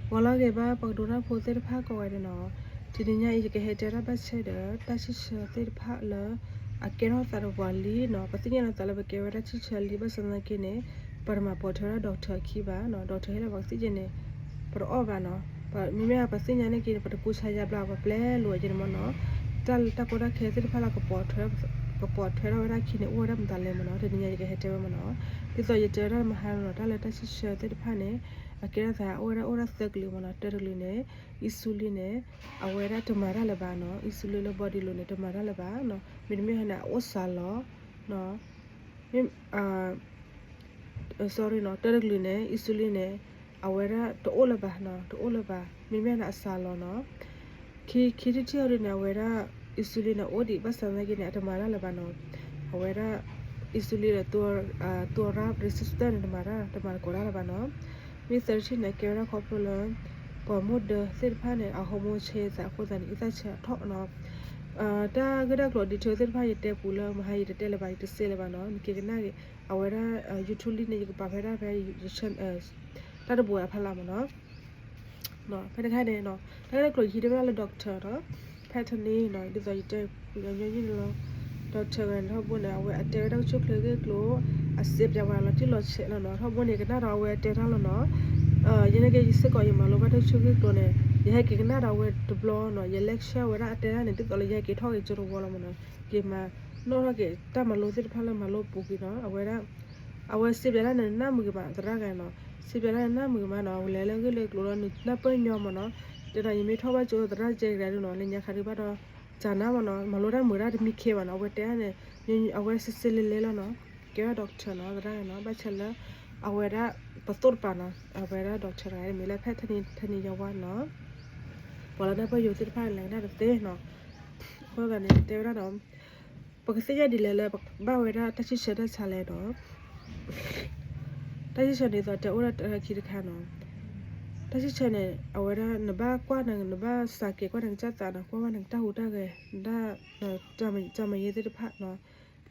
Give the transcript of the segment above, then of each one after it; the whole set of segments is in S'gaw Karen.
ဂီၤလၢအဂ့ၤဘၣ် ပှၤကဒိးတၢ်ဖိသ့ၣ်တဖၣ်ကိးဂၤဒဲးနီၤ, တနံၤညါအံၤ ယကဟဲတဲဒၣ်ဘၣ်ဆၣ်ဒီး တၢ်ဆံၣ်ဆၢသ့ၣ်တဖၣ်လၢ အကဲထီၣ်သးတပှၤလံနီၤ, ပသ့ၣ်ညါလီၤသးလၢပကဲဝဲဒၣ်ဆံၣ်ဆၢလံ ဘၣ်ဆၣ်သနာ်က့န့ၣ် ပတမၤပိာ်ထွဲဒၣ် doctor အခံဘၣ်နီၤ, doctor ဟ့ၣ်လီၤပှၤကသံၣ်က့န့ၣ် ပတအီၣ်ဘၣ်နီၤ, မ့မ့ၢ်ပသ့ၣ်ညါန့ၣ်က့န့ၣ် ပတကူစါယါဘျါ ပပျဲလိာ်က့န့ၣ်မ့ၢ်နီၤ, တၢ်လၢတၢ်ကီတၢ်ခဲသ့ၣ်တဖၣ်လၢ ကပိာ်ထွဲထီၣ်ဝဲဒၣ်အခံန့ၣ် အိၣ်ဝဲဒၣ်မတၤလဲၣ်မ့ၢ်နီၤ, တနံၤညါယကဟဲတဲဝဲမ့ၢ်နီၤ, ဒ်သိးယတဲဝဲဒၣ်မဟါလီၤနီၤ, တၢ်လၢတၢ်ဆံၣ်ဆၢသ့ၣ်တဖၣ်န့ၣ် အကဲထီၣ်သး အိၣ်ဝဲဒၣ်အိၣ်ဒၣ်သၢကလုာ်မ့ၢ်နီၤ, တၢတကလုာ်န့ၣ် insulin န့ၣ် အဝဲဒၣ်တမၤတၢ်လၢၤဘၣ်နီၤ, insulin လၢ body လိၤန့ၣ် တမၤတၢ်လၢၤဘၣ်နီၤ, မ့တမ့ၢ်ဟဲန့ၣ် အအိၣ်စှၤလီၤ မ့ၢ် sorry နီၤ, တၢတကလုာ်န့ၣ် insulin န့ၣ် အဝဲဒၣ်တအိၣ်လၢၤဘၣ်နီၤ, တအိၣ်လၢၤဘၣ်, မ့မ့ၢ်န့ၣ်အစှၤလီၤနီၤ, ခံ ခံထံၣ်ထံၣ်အီၤဒ်န့ၣ် အဝဲဒၣ် insulin န့ၣ် အိၣ်ဒံး ဘၣ်ဆၣ်သနာ်က့န့ၣ် အတမၤတၢ်လၢၤဘၣ်နီၤ, အဝဲဒၣ် insulin ဒီး သူရ resistant န့ၣ် တမၤတၢ် တမၤသကိးတၢ်လၢၤဘၣ်နီၤ, မ့ၢ်သၢထံၣ်န့ၣ် ကဲဝဲဒၣ်ခီဖျိလၢ ပှၤမိၢ်ဒၢသ့ၣ်တဖၣ်န့ၣ် အ hormone ဆဲးသးအဃိသတးန့ၣ် အံသၣ်ဆၢအထီၣ်နီၤ တၢ်ဂ့ၢ်တၢ်ကျိၤ detail သ့ၣ်တဖၣ် ယတဲပူၤလၢမဟါ ယတတဲလၢၤဘၣ် ယတစဲးလၢၤဘၣ်နီၤ, နက့ၤကနၣ်က့ၤ အဝဲဒၣ် YouTube လံန့ၣ် ယကပာ်ဖဲဒၣ်ဖဲ တၢ်တဘိအဖီလာ်မ့ၢ်နီၤ, ဖဲတခါန့ၣ် တၢ်ဂ့ၢ်တၢ်ကျိၤယဟံးန့ၢ်ဝဲဒၣ်လၢ doctor နီၤ, ဖဲတနံၤနီၤ ဒ်သိးယတဲပူၤညီညီန့ၣ်လီၤ, doctor ဂၤန့ၣ် ထီဘိန့ၣ် အဝဲအတဲဝဲဒၣ်ကဆိၣ်ချ့ဂ့ၢ်ကျိၤ အစ့ပၠးဝဲလီၤတံၢ်လီၤဆဲးလီၤနီၤ, ထီဘိန့ၣ် ကနၣ်ဒီးအဝဲတဲတၢ်လီၤနီၤ ယန့ၣ်က့ယစ့ၢ်ကီးယမၤလိဘၣ်တၢ်ကဆိၣ်ဂ့ၢ်ကျိၤန့ၣ် ယဟဲက့ၤကနၣ်ဒီးအဝဲတဘျီနီၤ, ယ lecture ဝဲဒၣ်အတဲဒၣ်န့ၣ် ဒ်သိးလၢယဟဲက့ၤထီၣ်က့ၤကၠိတဝီလီၤမ့ၢ်နီၤ, က့ၤမၤနီၣ်ထီၣ်က့ၤတၢ်မၤလိသ့ၣ်တဖၣ်လၢမၤလိပူၤကွံာ်နီၤ, အဝဲဒၣ် အဝဲစ့ပၠးဒၣ်န့ၣ် နၢ်မုာ်က့ၤမးသရၣ်ဂၤနီၤ, စ့ပၠးဒၣ်န့ၣ် နၢ်မုာ်က့ၤမးနီၤ, လဲၤလၢဂ့ၢ်လၢကျိၤလီၤ နၢ်ပၢၢ်ညီမ့ၢ်နီၤ, တဲဒီးယမ့ၢ်ထီၣ်ဘၣ်ကၠိသရၣ်ကဲကဒါဒုနီၤ, လၢညါခါဒုဘၣ်ဒီး ကနၣ်မ့ၢ်နီၤ, မၤလိတၢ်မုာ်တၢ်တမံခ့ဘၣ်နီၤ, အဝဲတဲဒၣ်န့ၣ် အဝဲစ့စ့လဲလဲလီၤနီၤ, ကဲဝဲ doctor နီၤ သရၣ်ဂၤနီၤ, ဘၣ်ဆၣ်လၢ အဝဲဒၣ် ပသိၣ်တပၤနီၤ, အဝဲဒၣ် doctor တဂၤန့ၣ် မ့ၢ်လၢဖဲထနံယဝါနီၤ, ပှၤလၢနၢ်ပၢၢ်ယိၤသ့ၣ်တဖၣ်လဲၤကနၣ်တသ့နီၤ, အဃိသတးန့ၣ် တဲဝဲဒၣ်ဒီး ပကသ့ၣ်ညါဒ်လဲၣ်လၢ ပဘၣ်ဝဲဒၣ်တၢ်ဆံၣ်ဆၢတၢ်ဆါလဲၣ်နီၤ, တၢ်ဆံၣ်ဆၢန့ၣ်သိးတဲအိၣ်ဒၣ်တၢ်ခံတခါနီၤ, တၢ်ဆံၣ်ဆၢန့ၣ် အဝဲဒၣ်နဘၣ်ကွၢ်န နဘၣ်စးကဲၤကွၢ်နကစၢ်သးနီၤ, ကွၢ်ဘၣ်နကတၢ်ဟူးတၢ်ဂဲၤ နတၢ် တၢ်မၤယဲသ့ၣ်တဖၣ်နီၤ,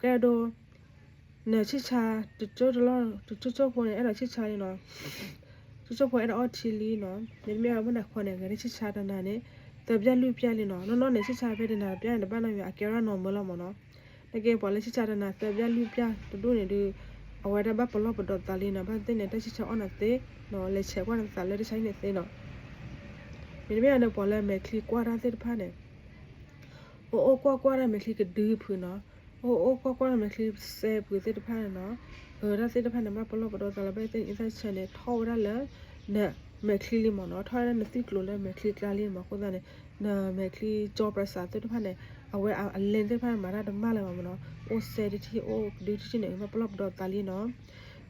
ကဲဒိ နဆံၣ်ဆါ တကၠိၢ်တလီၢ် တကၠိၢ်ကၠိၢ်ဖိန့ၣ် အဲၣ်ဒိးဆံၣ်ဆါလံနီၤ, ကၠိၢ်ကၠိၢ်ဖိအဲၣ်ဒိးအီၣ်ထံလံနီၤ, မ့တမ့ၢ်အမုၢ်နၤခီန့ၣ် ဂဲၤဆံၣ်ဆါတနၤန့ၣ် သၢပျၢ်လွံၢ်ပျၢ်လံနီၤ, နီၢ်နီၢ်န့ၣ် ဆံၣ်ဆါဖဲတနၤတပျၢ်န့ၣ် တဘၣ်နီတမံၤ အကဲဝဲဒၣ် normal လီၤမ့ၢ်နီၤ, နကဲပှၤလၢဆံၣ်ဆါတနၤသၢပျၢ်လွံၢ်ပျၢ်တဒူၣ်န့ၣ်ဒီး အဝဲဒၣ်ဘၣ်ပလီၢ်ပဒီသးလံနီၤ, ဘၣ်သ့ၣ်န့ၣ် တၢ်ဆံၣ်ဆါအီၣ်နၤသ့နီၤ, လဲၤဆဲးကွၢ်နသးလၢတၢ်ဆါဟံၣ်န့ၣ်သ့နီၤ, မ့တမ့ၢ်အန့ၣ် ပှၤလၢမဲာ်ချံကွၢ်တၢ်သ့ၣ်တဖၣ်န့ၣ် အိၣ်အိၣ်ကွၢ်ကွၢ်တၢ်မဲာ်ချံကဒုဖုးနီၤ, အိၣ်အိၣ်ကွၢ်ကွၢ်တၢ်မဲာ်ချံစဲဖုးသ့ၣ်တဖၣ်န့ၣ်နီၤ, အတၢ်သ့ၣ်တဖၣ်န့ၣ် ဘၣ်ပလီၢ်ပဒီသးလၢ ဘၣ်သ့ၣ်န့ၣ် အံသၣ်ဆၢန့ၣ် ထီၣ်ဝဲဒၣ်လၢ နမဲာ်ချံလံမ့ၢ်နီၤ, ထီၣ်ဝဲဒၣ်နသွံၣ်ကျိၤလၢမဲာ်ချံကျါလံမ့ၢ်, အဃိသတးန့ၣ် နမဲာ်ချံကၠီပြးစးသ့ၣ်တဖၣ်န့ၣ် အဝဲအလဲသ့ၣ်တဖၣ်န့ၣ် မၤတၢ်တမၣ်လၢၤဘၣ်မ့ၢ်နီၤ, အိၣ်စဲတထံၣ် အိၣ်ကဒုတထံၣ်န့ၣ် ဘၣ်ပလီၢ်ပဒီသးလံနီၤ,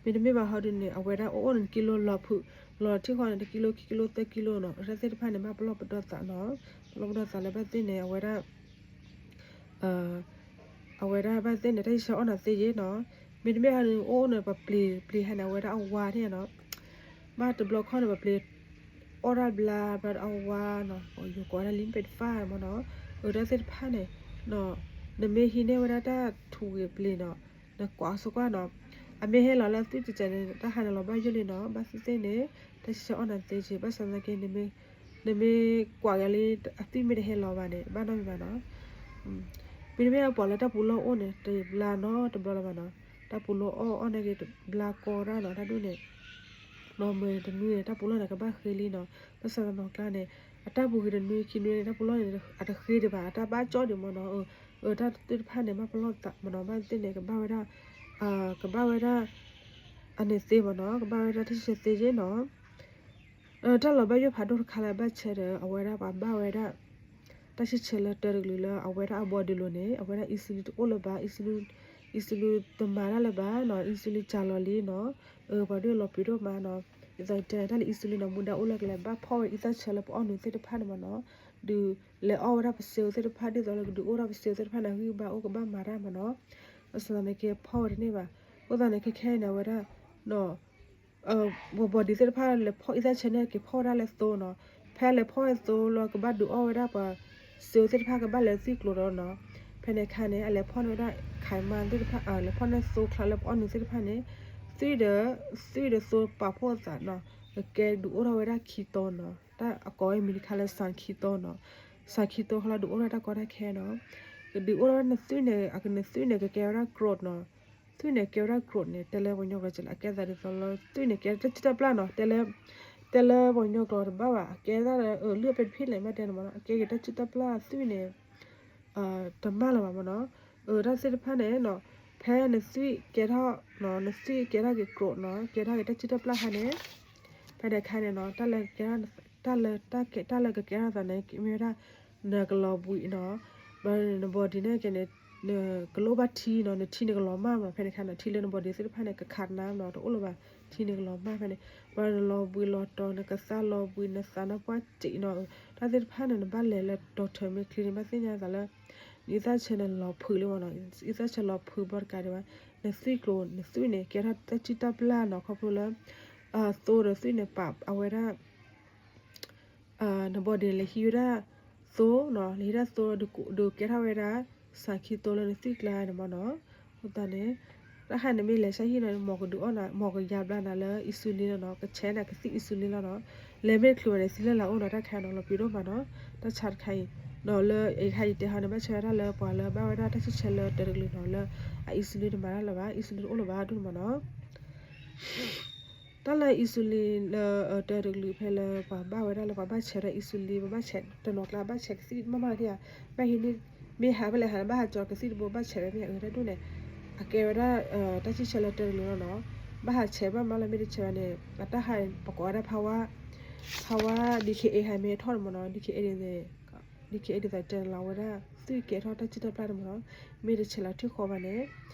မ့တမ့ၢ်ဘၣ်ဟီဒုန့ၣ် အဝဲဒၣ်အိၣ်အိၣ်န့ၣ် ကံလိလီၤဖုး လီၤထံၣ်ဃီန့ၣ် တကံလိ ခံကံလိ သၢကံလိနီၤ, အတၢ်သ့ၣ်တဖၣ်န့ၣ် ဘၣ်ပလီၢ်ပဒီသးနီၤ, ပလီၢ်ပဒီသးလၢ ဘၣ်သ့ၣ်န့ၣ် အဝဲဒၣ် အဝဲဒၣ်ဘၣ်သ့ၣ်န့ၣ် တၢ်ဆံၣ်ဆၢအီၣ်နၤသ့ယ့ၣ်နီၤ, မ့တမ့ၢ်ဟီန့ၣ် အိၣ်အိၣ်န့ၣ် ပပျ့ၤ ပျ့ၤဟဲန့ၣ် အဝဲဒၣ်အဝါန့ၣ်နီၤ, ဘၣ်တဘျီခီန့ၣ် ပပျ့ၤအီၣ်တၢ်ဘျါ ဘျါဒီးအဝါနီၤ, ယိၤကိးဝဲဒၣ် လံပ့ၤတဖၣ်မ့ၢ်နီၤ, အတၢ်သ့ၣ်တဖၣ်န့ၣ် နမ့ၢ်ဟံးန့ၢ်ဝဲဒၣ်တၢ်ထူးဂ့ၤပျ့ၤနီၤ, နကွၢ်စ့ၢ်ကွၢ်နီၤ, အမ့ၢ်ဟဲလီၤလၢအသွံၣ်တစဲးန့ၣ် တၢ်ဟးန့ၣ်လီၤဘၣ်ယိၣ်လံနီၤ, ဘၣ်သ့ၣ်သ့ၣ်န့ၣ် တၢ်ဆံၣ်ဆၢအီၣ်နၤသ့က့ၤ, ဘၣ်ဆၣ်သနာ်က့ နမ့ၢ်ကွၢ်က့ၤလံ အသွံၣ်မ့ၢ်တဟဲလီၤဘၣ်န့ၣ် ဘၣ်နီတမံၤဘၣ်နီၤ, မ့တမ့ၢ်ပှၤလၢတၢ်ပူၤလီၢ်အိၣ်န့ၣ် တဘျါနီတဘျီလၢၤဘၣ်နီၤ, တၢ်ပူၤလီၢ်အီၣ်အီၣ်န့ၣ်က့ၤတဘျါကီတၢ်နီၤ, တၢ်ဒိၣ်န့ၣ် နီၤမ့ၢ်တနွံန့ၣ် တၢ်ပူၤလီၢ်န့ၣ်ကဘၣ်ဃ့လံနီၤ, ဘၣ်ဆၣ်သနာ်ကျါန့ၣ် အတၢ်ပူၤကွံာ်တနွံခံနွံန့ၣ် တၢ်ပူၤလီၢ်န့ၣ် အတဃ့ဒံးဘၣ်, အတၢ်ဘၣ်ကၠီဒံးမ့ၢ်နီၤ, အတၢ်သ့ၣ်တဖၣ်န့ၣ် ဘၣ်ပလီၢ်သးမ့ၢ်နီၤ, ဘၣ်သ့ၣ်န့ၣ် ကဘၣ်ဝဲဒၣ် ကဘၣ်ဝဲဒၣ် အန့ၣ်သ့မ့ၢ်နီၤ, ကဘၣ်ဝဲဒၣ်တၢ်ဆံၣ်ဆၢသ့က့ၤနီၤ, တၢ်လီၤဘၣ်ယိၣ်ဖးဒိၣ်တခါလၢဘၣ်ဆၢဒီး အဝဲဒၣ်ပှၤဘၣ်ဝဲဒၣ် တၢ်ဆံၣ်ဆၢလၢတၢတကလုာ်လၢ အဝဲဒၣ်အ body လိၤန့ၣ် အဝဲဒၣ် insulin တအိၣ်လၢၤဘၣ်, insulin တမၤတၢ်လၢၤဘၣ်နီၤ, insulin စှၤလီၤလံနီၤ, ပှၤဒိၣ်လီၤပျံၤဒိၣ်မးနီၤ, ဒ်သိးတဲတၢ်လၢ insulin နီၤ မူဒါအိၣ်လၢကလဲၤဘၣ်ဖီၣ်ဝဲအံသၣ်ဆၢလၢပအီၣ်နုာ်သ့ၣ်တဖၣ်န့ၣ်မ့ၢ်နီၤ, ဒုးလဲၤအီၣ်ဝဲဒၣ်ပစ့အိၣ်သ့ၣ်တဖၣ် ဒ်သိးလၢကဒုးအိၣ်ဒၣ်ပစ့အိၣ်သ့ၣ်တဖၣ်န့ၣ် ဂံၢ်ဘါအိၣ်ကဘၣ်မၤတၢ်မ့ၢ်နီၤ, ဘၣ်ဆၣ်သနာ်က့ဖီၣ်ဝဲတန့ၢ်ဘၣ်, အဃိသတးန့ၣ် ခဲခဲအံၤန့ၣ် အဝဲဒၣ် ပှၤ body သ့ၣ်တဖၣ်လဲၤဖီၣ်အံသၣ်ဆၢန့ၣ် က့ၤဖီၣ်ဝဲဒၣ်လၢသိနီၤ, ဖဲလဲၤဖီၣ်ဝဲသိလီၤ ကဘၣ်ဒုးအီၣ်ဝဲဒၣ်ပှၤ စ့အိၣ်သ့ၣ်တဖၣ်ကဘၣ်လဲၤသွံၣ်ကျိၤဒီးနီၤ, ဖဲန့ၣ်အခါန့ၣ် အလဲၤဖီၣ်န့ၢ်ဝဲဒၣ် ไขมัน သ့ၣ်တဖၣ် လဲၤဖီၣ်န့ၢ်သိချါလၢပအီၣ်နုာ်သ့ၣ်တဖၣ်န့ၣ်, သွံၣ်ဒီး သွံၣ်ဒီးသိပာ်ဖှိၣ်အသးနီၤ, ကကဲဒုးအိၣ်ထီၣ်ဝဲဒၣ်ခံတီၤနီၤ, တၢ်အကိးဝဲမံၤတခါလၢ စၣ်ခံတီၤနီၤ, စၣ်ခံတီၤခီလီၤ ဒုးအိၣ်ထီၣ်တၢ်ကီတၢ်ခဲနီၤ, ကဒုးအိၣ်ထီၣ်ဝဲနသွံၣ်န့ၣ် အကနသွံၣ်န့ၣ် ကကဲဝဲဒၣ် growth နီၤ, သွံၣ်န့ၣ် ကဲဝဲဒၣ် growth န့ၣ် တဲလၢပှၤကညီကျိာ်ကဲလၢ အကဲသးဒ်သိးလၢ သွံၣ်န့ၣ် ကဲတၢ်စုၣ်တၢ်ပျၢ်နီၤ, တဲလၢ တဲလၢပှၤကညီကျိာ်တဘၣ်ဘၣ် အကဲသးလၢ အလုၢ်အပ့ၤတဖျၢၣ်လဲၣ် ဘၣ်တဲန့ၣ်မးနီၤ, အကဲက့ၤတၢ်စုၣ်တၢ်ပျၢ် သွံၣ်န့ၣ် တမၣ်လၢၤဘၣ်မးနီၤ, အတၢ်သ့ၣ်တဖၣ်န့ၣ်နီၤ, ဖဲနသွံၣ်ကဲထီၣ် နသွံၣ်ကဲထီၣ်က့ၤ growth နီၤ, ကဲထီၣ်က့ၤတၢ်စုၣ်တၢ်ပျၢ်ခါန့ၣ်, ဖဲန့ၣ်ခါန့ၣ်နီၤ တၢ်လၢ တၢ်လၢ တၢ်လၢကကဲထီၣ်သးန့ၣ် မ့ၢ်ဝဲဒၣ် နကလီၤဘှံးနီၤ, ဘၣ်န body န့ၣ်က့န့ၣ် နကလိၣ်ဘၣ်ထံနီၤ, နထံန့ၣ်ကလီၤမၢ်မး, ဖဲန့ၣ်ခါနီၤ ထံလၢန body သ့ၣ်တဖၣ်န့ၣ် ကခးနၤနီၤ, တအိၣ်လၢၤဘၣ်, ထံန့ၣ်ကလီၤမၢ်ဖဲန့ၣ်, ဘၣ်နလီၤဘှံးလီၤတီၤ နကသါလီၤဘှံး နသးနါပှၢ်စံးနီၤ, တၢ်သ့ၣ်တဖၣ်န့ၣ် နဘၣ်လဲၤလၢ doctor မ့ၢ်ချံန့ၣ် ဘၣ်သ့ၣ်ညါသးလၢ နအံသၣ်ဆၢန့ၣ်လီၤဖုးလံမးနီၤ, အံသၣ်ဆၢလီၤဖုးဘၣ်တကးဒံးဘၣ်, နသွံၣ်ကျိၤ နသွံၣ်န့ၣ် ကဲထီၣ်တၢ်စုၣ်တၢ်ပျၢ်နီၤ, ခီဖျိလၢ သိဒီးသွံၣ်န့ၣ် ပာ်အဝဲဒၣ် န body လဲၤဟံးဝဲဒၣ်သိနီၤ, လဲၤဟံးဒၣ်သိဒီးကဲထီၣ်ဝဲဒၣ် စၣ်ခံသိလၢနသွံၣ်ကျါန့ၣ်မးနီၤ, အဃိသတးန့ၣ် တၢ်ခါန့ၣ်မ့ၢ်လဲၤဆါဟံၣ်နီၤ မ်ကဒုးအီၣ်နၤ မ်ကယါဘျါနၤလၢ insulin လီၤနီၤ, ကဆဲးနၤကသံၣ် insulin လီၤနီၤ, လဲၤမ့ၢ်တချုးဘၣ်န့ၣ် သံလၢလာ်အိၣ်နီၤ, တၢ်ခါနီၤ လီၤပျံၤဒိၣ်မးနီၤ, တၢ်ဆါတခါအံၤ နီၤ လၢအံၤခါယတဲဟီန့ၣ် ဘၣ်ဆၢဝဲဒၣ်လၢပှၤလၢဘၣ်ဝဲဒၣ်တၢ်ဆံၣ်ဆၢလၢတၢတကလုာ်နီၤ, လၢအ insulin တမၤတၢ်လၢၤဘၣ်, insulin တအိၣ်လၢၤဘၣ်ဒိၣ်မးနီၤ တၢ်လၢ insulin လၢတၢတကလုာ်ဖဲလၢပှၤဘၣ်ဝဲဒၣ်လၢပှၤဘၣ်ဆဲးဒီး insulin ပဘၣ်ဆဲးတနီၤကျါ ဘၣ်ဆဲးကသံၣ်မးမးန့ၣ်ဧါ, ဘၣ်ဟံးန့ၢ် မ့ၢ်ဟးဖဲလဲၣ်ဟး ဘၣ်ဟးကၠီကသံၣ်တဘိ ဘၣ်ဆဲးဝဲမ့ၢ်ဧါ အတၢ်ဒိၣ်န့ၣ် အကဲဝဲဒၣ် တၢ်ဆံၣ်ဆၢလၢတၢတကလုာ်လီၤနီၤ, ဘၣ်ဟးဆဲးမးမးလၢမ့ၢ်တဆဲးဘၣ်န့ၣ် အတၢ်ဟးပကိးဝဲဒၣ် ဖးဝါ ဖးဝါ DKA ဟးမ့ၢ်ထီၣ်န့ၣ်မးနီၤ, DKA န့ၣ် DKA ဒ်သိးတဲန့ၣ်လီၤ အဝဲဒၣ် သွံၣ်ကဲထီၣ်တၢ်စုၣ်တၢ်ပျၢ်န့ၣ်မးနီၤ, မ့ၢ်တဆဲးလီၤထံၣ်ဃီဘၣ်န့ၣ်,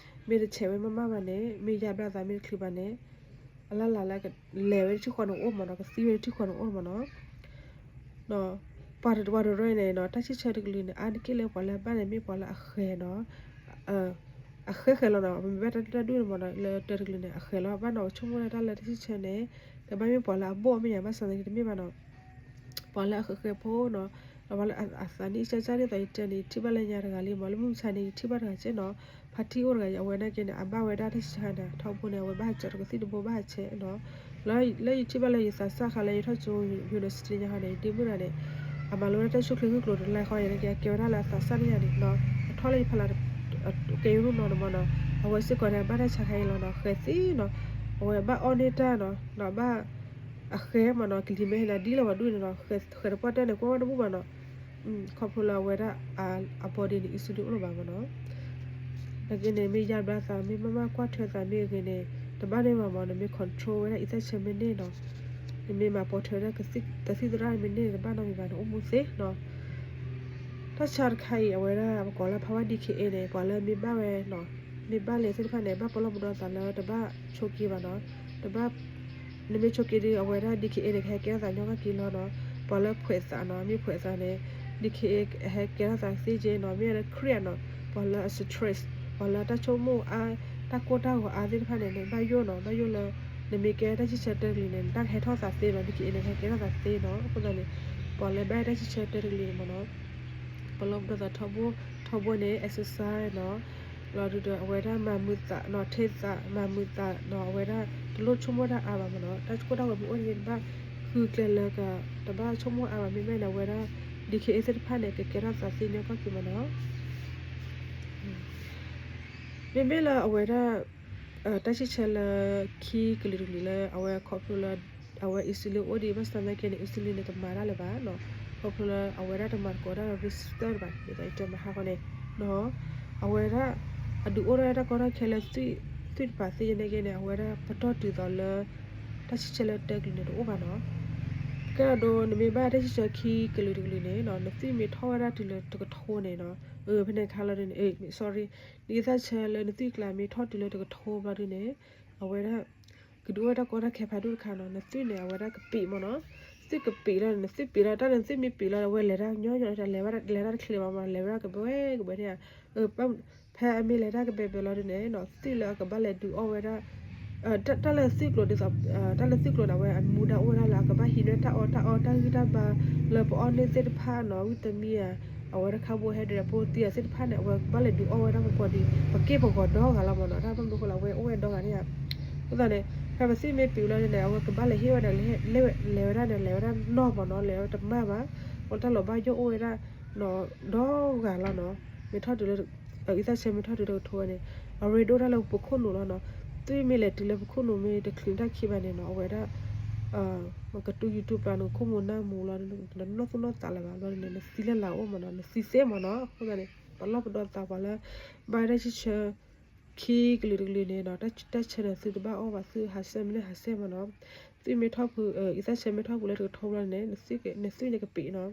မ့ၢ်တဆဲးဝဲမးမးဘၣ်န့ၣ် မ့ၢ်ယါဘျါသးမ့ၢ်တချုးဘၣ်န့ၣ် အလၢ်လၢ်လၢ လဲၤဝဲထံၣ်ဃီန့ၣ်အိၣ်မးနီၤ, ကသံဝဲထံၣ်ဃီန့ၣ်အိၣ်မးနီၤ, ပှၤတဝၤတရၢန့ၣ်နီၤ တၢ်ဆံၣ်ဆၢတကလုာ်န့ၣ် အါတက့ၢ်လၢပှၤလၢဘၣ်န့ၣ် မ့ၢ်ပှၤလၢအဃဲၤနီၤ, အဃဲဃဲၤလီၤနီၤ, ပမ့ၢ်ဘၣ်တၢ်ဒိၣ်န့ၣ်မးနီၤ လၢတၢတကလုာ်န့ၣ် အဃဲၤလီၤ, ဘၣ်နီၤ ကဆိကမိၣ်ဒၣ်တၢ်လၢတၢ်ဆံၣ်ဆၢန့ၣ် ကဘၣ်မ့ၢ်ပှၤလၢအဘိၣ်အမဲာ်ညါ ဘၣ်ဆၣ်သနာ်က့တမ့ၢ်ဘၣ်နီၤ ပှၤလၢအဃဲဃဲဖိနီၤ, ဒီးပှၤလၢအသးနံၣ်အံၤ ကၢ်ကၢ်ဒ်သိးယတဲန့ၣ် ယထံၣ်ဘၣ်လၢညါတဂၤလံမး, လၢမုၢ်မဆါန့ၣ် ယထံၣ်ဘၣ်တဂၤကဲနီၤ, ဖါတံၢ်အိၣ်တဂၤအံၤ အဝဲနာ်က့န့ၣ် အဘၣ်ဝဲဒၣ်တၢ်ဆံၣ်ဆၢန့ၣ် ထီဘိန့ၣ် အဝဲဘၣ်ဟးကၠီတကသံၣ်တဘိ ဘၣ်ဟးဆဲးနီၤ, လၢယထံၣ်ဘၣ်လၢယသးစၢ်ခါလၢယထီၣ်ကၠိ university ညါဟီန့ၣ် ယဒ့မုၣ်တဂၤန့ၣ် အမၤလိဝဲဒၣ်တၢ်ဆိၣ်ချ့ဂုၢ်ကျိၤတလါဃီန့ၣ် ကဲဝဲဒၣ်လၢအသးစၢ်န့ၣ်ယၤန့ၣ်နီၤ, အထီၣ်လၢယဖီလာ် ကဲယိၣ်နီၤန့ၣ်မးနီၤ, အဝဲစ့ၢ်ကီးန့ၣ် အဘၣ်တၢ်ဆါခါအံၤလီၤနီၤ, ဃဲၤသ့နီၤ, အဝဲဘၣ်အီၣ်န့ၢ်တၢ်နီၤ, ဒီးဘၣ် အဃဲမးနီၤ, ကလံၤမဲဟဲနၤဒ်လၢပှၤဒူၣ်န့ၣ်နီၤ, ဃဲၤတပှၢ်တၢၢ်န့ၣ် ကွၢ်ဝဲတဘူၣ်ဘၣ်နီၤ, ခီဖျိလၢအဝဲဒၣ် အ body န့ၣ် insulin အိၣ်လၢၤဘၣ်မးနီၤ, နာ်က့န့ၣ် မ့ၢ်ယါဘျါသး မ့ၢ်မးမးကွၢ်ထွဲသးမ့ၢ်ဂ့ၤန့ၣ် တဘၣ်န့ၢ်ဘၣ်မး နမ့ၢ် control ဝဲဒၣ်အံသၣ်ဆၢမ့ၢ်န့ၣ်နီၤ, နမ့ၢ်မၤပိာ်ထွဲဝဲဒၣ် တသံၣ်သရၣ်မ့ၢ်န့ၣ် တဘၣ်နီတမံၤဘၣ် နအိၣ်မူသ့နီၤ တၢ်ဆါတခါအံၤ အဝဲဒၣ်ပကိးလၢ ဖးဝါ DKA န့ၣ် ပှၤလၢမ့ၢ်ဘၣ်ဝဲနီၤ, မ့ၢ်ဘၣ်လဲၤသ့ၣ်တဖၣ်န့ၣ် ဘၣ်ပလီၢ်ပဒီသးလၢတဘၣ်ဆိးက့ဘၣ်နီၤ, တဘၣ် နမ့ၢ်ဆိးက့ဒီး အဝဲဒၣ် DKA န့ၣ် ကဟဲကဲထီၣ်သးညီဘၣ်က့ၤလီၤနီၤ, ပှၤလၢဖှဲးသးနီၤ, မ့ၢ်ဖှဲးသးန့ၣ် DKA ဟဲကဲထီၣ်သးသ့က့နီၤ, မ့ၢ်လၢ create နီၤ, ပှၤလၢအ stress ပှၤလၢတၢ်ဆိကမိၣ်အါ တၢ်ကိၢ်တၢ်ဂီၤအါသ့ၣ်တဖၣ်န့ၣ် နဘၣ်ယိၣ်နီၤ, ဘၣ်ယိၣ်လၢ နမ့ၢ်ကဲတၢ်ဆံၣ်ဆၢတၢတကလုာ်န့ၣ် နတၢ်ကဟဲထီၣ်သးသ့နီၤ, DKA န့ၣ် ကဟဲကဲထီၣ်သးသ့နီၤ, အဃိသတးန့ၣ် ပှၤလၢဘၣ်တၢ်ဆံၣ်ဆၢတၢတကလုာ်န့ၣ်မးနီၤ ပလီၢ်ပဒီသးထီဘိ ထီဘိန့ၣ် exercise နီၤ, လီၤဒုးဒီးအဝဲဒၣ်မၤမုာ်သးနီၤ, ထဲသး မၤမုာ်သးနီၤ, အဝဲဒၣ်တလိၣ်ဆိကမိၣ်တၢ်အါဘၣ်မးနီၤ, တၢ်ကိၢ်တၢ်ဂီၤမ့ၢ်အိၣ်န့ၣ် တဘၣ်ဃုကျဲလၢက တဘၣ်ဆိကမိၣ်အါဘၣ်, မ့မ့ၢ်န့ၣ် အဝဲဒၣ် DKA သ့ၣ်တဖၣ်န့ၣ် ကကဲထီၣ်သးသ့ညီကီၢ်က့ၤမးနီၤ မ့မ့ၢ်လၢအဝဲဒၣ် တၢ်ဆံၣ်ဆၢလၢခံကလုာ်တကလုာ်လၢ အဝဲခီဖျိလၢ အဝဲ insulin အိၣ်ဒံးဘၣ်ဆၣ်သနာ်က့န့ၣ် insulin န့ၣ် တမၤတၢ်လၢၤဘၣ်နီၤ, ခီဖျိလၢအဝဲဒၣ်တမၤသကိးတၢ်ဒီး receptor တဘၣ် ဒ်သိးယတဲမဟါဃီန့ၣ် အဝဲဒၣ် အဒုးအိၣ်ထီၣ်ဝဲဒၣ်တၢ်ကီတၢ်ခဲလၢ သွံၣ်တပၤသ့ၣ်ညါက့န့ၣ် အဝဲဒၣ်ပတီၢ်တုၤသိးလၢ တၢ်ဆံၣ်ဆၢလၢတၢကလုာ်န့ၣ်တအိၣ်ဘၣ်နီၤ. ကဲဒိး နမ့ၢ်ဘၣ်တၢ်ဆံၣ်ဆၢခံကလုာ်တကလုာ်န့ၣ်နီၤ နသွံၣ်မ့ၢ်ထီၣ်ဝဲဒၣ်တုၤလၢတကထိန့ၣ်နီၤ, ဖဲန့ၣ်ခါလီၤဒုးန့ၣ် sorry နအံသၣ်ဆၢလၢနသွံၣ်ကျါမ့ၢ်ထီၣ်တုၤလၢတကထိဘျီဒုးန့ၣ် အဝဲဒၣ် ကဒုးအိၣ်ဝဲတၢ်ကီတၢ်ခဲဖးဒိၣ်တခါနီၤ. နသွံၣ်န့ၣ် အဝဲဒၣ်ကပံာ်မ့ၢ်နီၤ, သွံၣ်ကပံာ်လီၤ နသွံၣ်ပံာ်လီၤ တၢ်လၢနသွံၣ်မ့ၢ်ပံာ်လီၤ အဝဲလဲၤတၢ်ညီညီ လဲၤဝဲဒၣ်တချ့ဘၣ်မ့ၢ် လဲၤဝဲဒၣ်ကဘဲကဘဲန့ၣ်ဧါ ဖဲအမ့ၢ်လဲၤတၢ်ကဘဲဘဲလီၤဒုးန့ၣ်နီၤ သွံၣ်လၢအကဘၣ်လဲၤဒုးအီၣ်ဝဲဒၣ် တၢ်လၢသွံၣ်ကျိၤဒ်သိး တၢ်လၢသွံၣ်ကျိၤန့ၣ် အဝဲအမူဒါအိၣ်ဝဲဒၣ်လၢအကဘၣ်ဟံးန့ၢ်တၢ်အီၣ်တၢ်အီတၢ်ဂံၢ်တၢ်ဘါ လၢပအီၣ်န့ၢ်သ့ၣ်တဖၣ်နီၤ ဝံၣ်တမံၤဧါ အဝဲဒၣ်ခါဘိဟဲဒၣ် ပရိုထံအီၤသ့ၣ်တဖၣ်န့ၣ် အဝဲကဘၣ်လဲၤဒုးအီၣ်ဝဲဒၣ်ပပီၤဒံး ပက့ၢ်ပဂီၤဒီဂၤလီၤမ့ၢ်နီၤ တၢ်ဘၣ်မနုၤဃိလၢအဝဲအိၣ်ဝဲဒီဂၤန့ၣ်ဧါ. အဃိသတးန့ၣ် ဖဲပသံၣ်မ့ၢ်ပံၤလီၤန့ၣ် အဝဲကဘၣ်လဲၤဟ့ၣ်ဝဲဒၣ် လဲၤဝဲဒၣ်န့ၣ် လဲၤဝဲဒၣ်နီၢ်မးနီၤ လဲၤဝဲတမၢ်ဘၣ်, အတၢ်လီၤဘၣ်ယိၣ်အိၣ်ဝဲဒၣ်နီၤ ဒီဂၤလီၤနီၤ, မ့ၢ်ထီၣ်တုၤလၢ အံသၣ်ဆၢမ့ၢ်ထီၣ်တုၤတကထိဝဲန့ၣ် အရ့ဒိၣ်တၢ်လၢပခိၣ်နူာ်လီၤနီၤ, သွံၣ်မ့ၢ်လဲၤတုၤလၢပခိၣ်နူာ်မ့ၢ်တချုးတၢ်ခံဘၣ်န့ၣ်နီၤ အဝဲဒၣ် ကတူၢ်ယူၢ်တူၢ်ပျၢ်နခိၣ်မူၤနၢ်မူၤလီၤ, နနီၢ်သူၣ်နီၢ်သးလၢၤဘၣ်ဘျီန့ၣ် နသံလၢ်လၢ်အိၣ်မးနီၤ နသံသ့မးနီၤ, အဃိသတးန့ၣ် ပလီၢ်ပဒီသးပှၤလၢ ဘၣ်တၢ်ဆံၣ်ဆၢ ခံကလုာ်တကလုာ်န့ၣ်နီၤ တၢ်ဆၢန့ၣ်သုတဘၣ်အီၣ်ဘၣ်သုဟးဆှဲမ့ၢ်န့ၣ်ဟးဆှဲမးနီၤ, သွံၣ်မ့ၢ်ထီၣ်ဖု အံသၣ်ဆၢမ့ၢ်ထီၣ်ဖုလၢတကထိဘျီန့ၣ် နသွံၣ်န့ၣ်ကပံာ်နီၤ,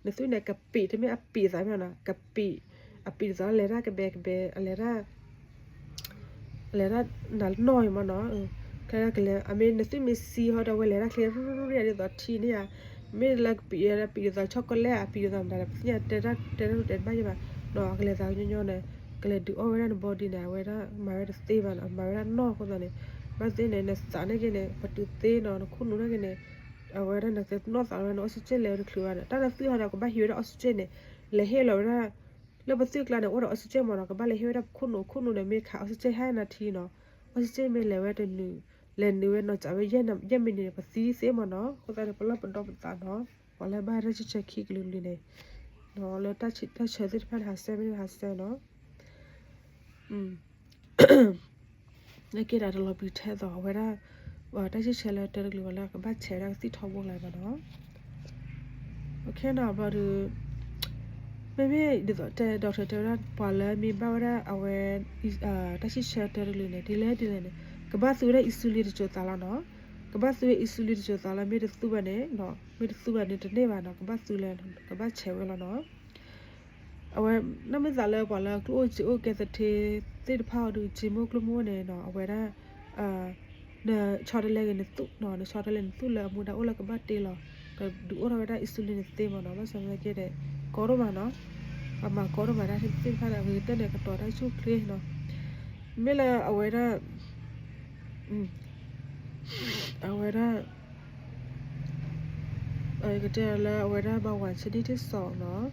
နသွံၣ်န့ၣ်ကပံာ် တမ့ၢ်အပံာ်သးမ့ၢ်နီၤ ကပံာ်, အပံာ်တသးလဲၤတၢ်ကဘဲကဘဲ အလဲၤတၢ် လဲၤတၢ်နၤနီၢ်အံၤမးနီၤ, ခဲကလဲၤ အမ့ၢ်နသွံၣ်မ့ၢ်ဆံဟီဒီး အဝဲလဲၤတၢ်ချ့ရူရူရူရူဒ်သိးထံန့ၣ်ဧါ, မ့ၢ်လၢကပံာ်ဝဲဒၣ် ပံာ်ဒ်သိး chocolate ဧါ ပံာ်ဒ်သိးမတၤလဲၣ် ပသ့ၣ်ညါတဲတၢ်တဲတၢ်တဲတဘၣ်ယဲဘၣ်, နီၤ ကလဲၤသးညီညီန့ၣ် ကလဲၤဒုးအီၣ်ဝဲဒၣ်န body န့ၣ် အဝဲဒၣ်မၤဝဲတသ့ဘၣ်နီၤ မၤဝဲဒၣ်နီၢ်အဃိသတးန့ၣ်, ဘၣ်သ့ၣ်န့ၣ် နသးန့ၣ်က့န့ၣ် ပတုၤသ့နီၤ နခိၣ်နူာ်န့ၣ်က့န့ၣ်, အဝဲဒၣ်နနီၢ်သးဝဲ န oxygen လဲၤဝဲတချုးဘၣ်န့ၣ် တၢ်လၢသွံၣ်ဟီဒီးကဘၣ်ဟံးဝဲဒၣ် oxygen န့ၣ်, လဲၤဟ့ၣ်လီၤဝဲဒၣ် လၢပသွံၣ်ကျါန့ၣ် အိၣ်ဒီး oxygen မးနီၤ ကဘၣ်လဲၤဟ့ၣ်ဝဲဒၣ်ပခိၣ်နူာ် ခိၣ်နူာ်န့ၣ် မ့ၢ်ခး oxygen ဟါနၤထံနီၤ, oxygen မ့ၢ်လဲၤဝဲတနုာ် လဲၤနုာ်ဝဲနီၤ စးဝဲ ယဲၢ်မံးနံးန့ၣ် ပသံသ့မးနီၤ အဃိသတးန့ၣ် ပလီၢ်ပဒီပသးနီၤ, ပှၤလၢဘၣ်တၢ်ဆံၣ်ဆၢခံကလုာ်ကလုာ်န့ၣ်, လၢတၢ်ဆၢသ့ၣ်တဖၣ်န့ၣ် ဟးဆှဲမ့ၢ်န့ၣ်ဟးဆှဲနီၤ နာ်က့ဒီးတလီၤပျံၤထဲသိး အဝဲဒၣ် တၢ်ဆံၣ်ဆၢလၢတၢတကလုာ်ဝဲလၢကဘၣ်ဆဲးဝဲဒၣ်ကသံၣ်ထီဘိကလါဘၣ်နီၤ, ခဲနီၤဘျီဒီး မ့မ့ၢ်ဒ်သိးတဲ doctor တဲဝဲဒၣ် ပှၤလၢမ့ၢ်ဘၣ်ဝဲဒၣ်အဝဲ တၢ်ဆံၣ်ဆၢတၢတကလုာ်န့ၣ် ဒ်လဲၣ်ဒ်လဲၣ်န့ၣ် ကဘၣ်သူဝဲဒၣ် insulin တစိၤသးလီၤနီၤ, ကဘၣ်သူဝဲ insulin တစိၤသးလီၤ မ့ၢ်တသူဘၣ်န့ၣ် မ့ၢ်တသူဘၣ်န့ၣ် တန့ၢ်ဘၣ်နီၤ ကဘၣ်သူလၢ ကဘၣ်ဆဲးဝဲလီၤနီၤ အဝဲ နီၢ်မ့ၢ်သးလၢပှၤလၢကျိၣ်အိၣ်စ့အိၣ်ကဲသထ့သ့ၣ်တဖၣ်အီၤဒုး စ့မိၢ်ကျိၣ်မိၢ်န့ၣ်နီၤ အဝဲဒၣ် နဆီတလဲဂ့ၤနသူၣ်နီၤ နဆီတလဲနသူၣ်လၢအမူဒါအိၣ်လၢကဘၣ်တ့လီၤ ကဒုးအိၣ်ထီၣ်ဝဲဒၣ် insulin န့ၣ်သ့မးနီၤ ဘၣ်ဆၣ်သနာ်က့ဒီး ကီဒိၣ်မးနီၤ ပှၤမၤကီဒိၣ်မးတၢ်သ့ၣ်တဖၣ်န့ၣ် အဂ့ၤကတၢၢ်န့ၣ် ကတီၤတၢ်ဆူၣ်ချ့နီၤ မ့ၢ်လၢအဝဲဒၣ် အဝဲဒၣ် ယကတဲလၢအဝဲဒၣ် เบาหวานชนิดที่สอง နီၤ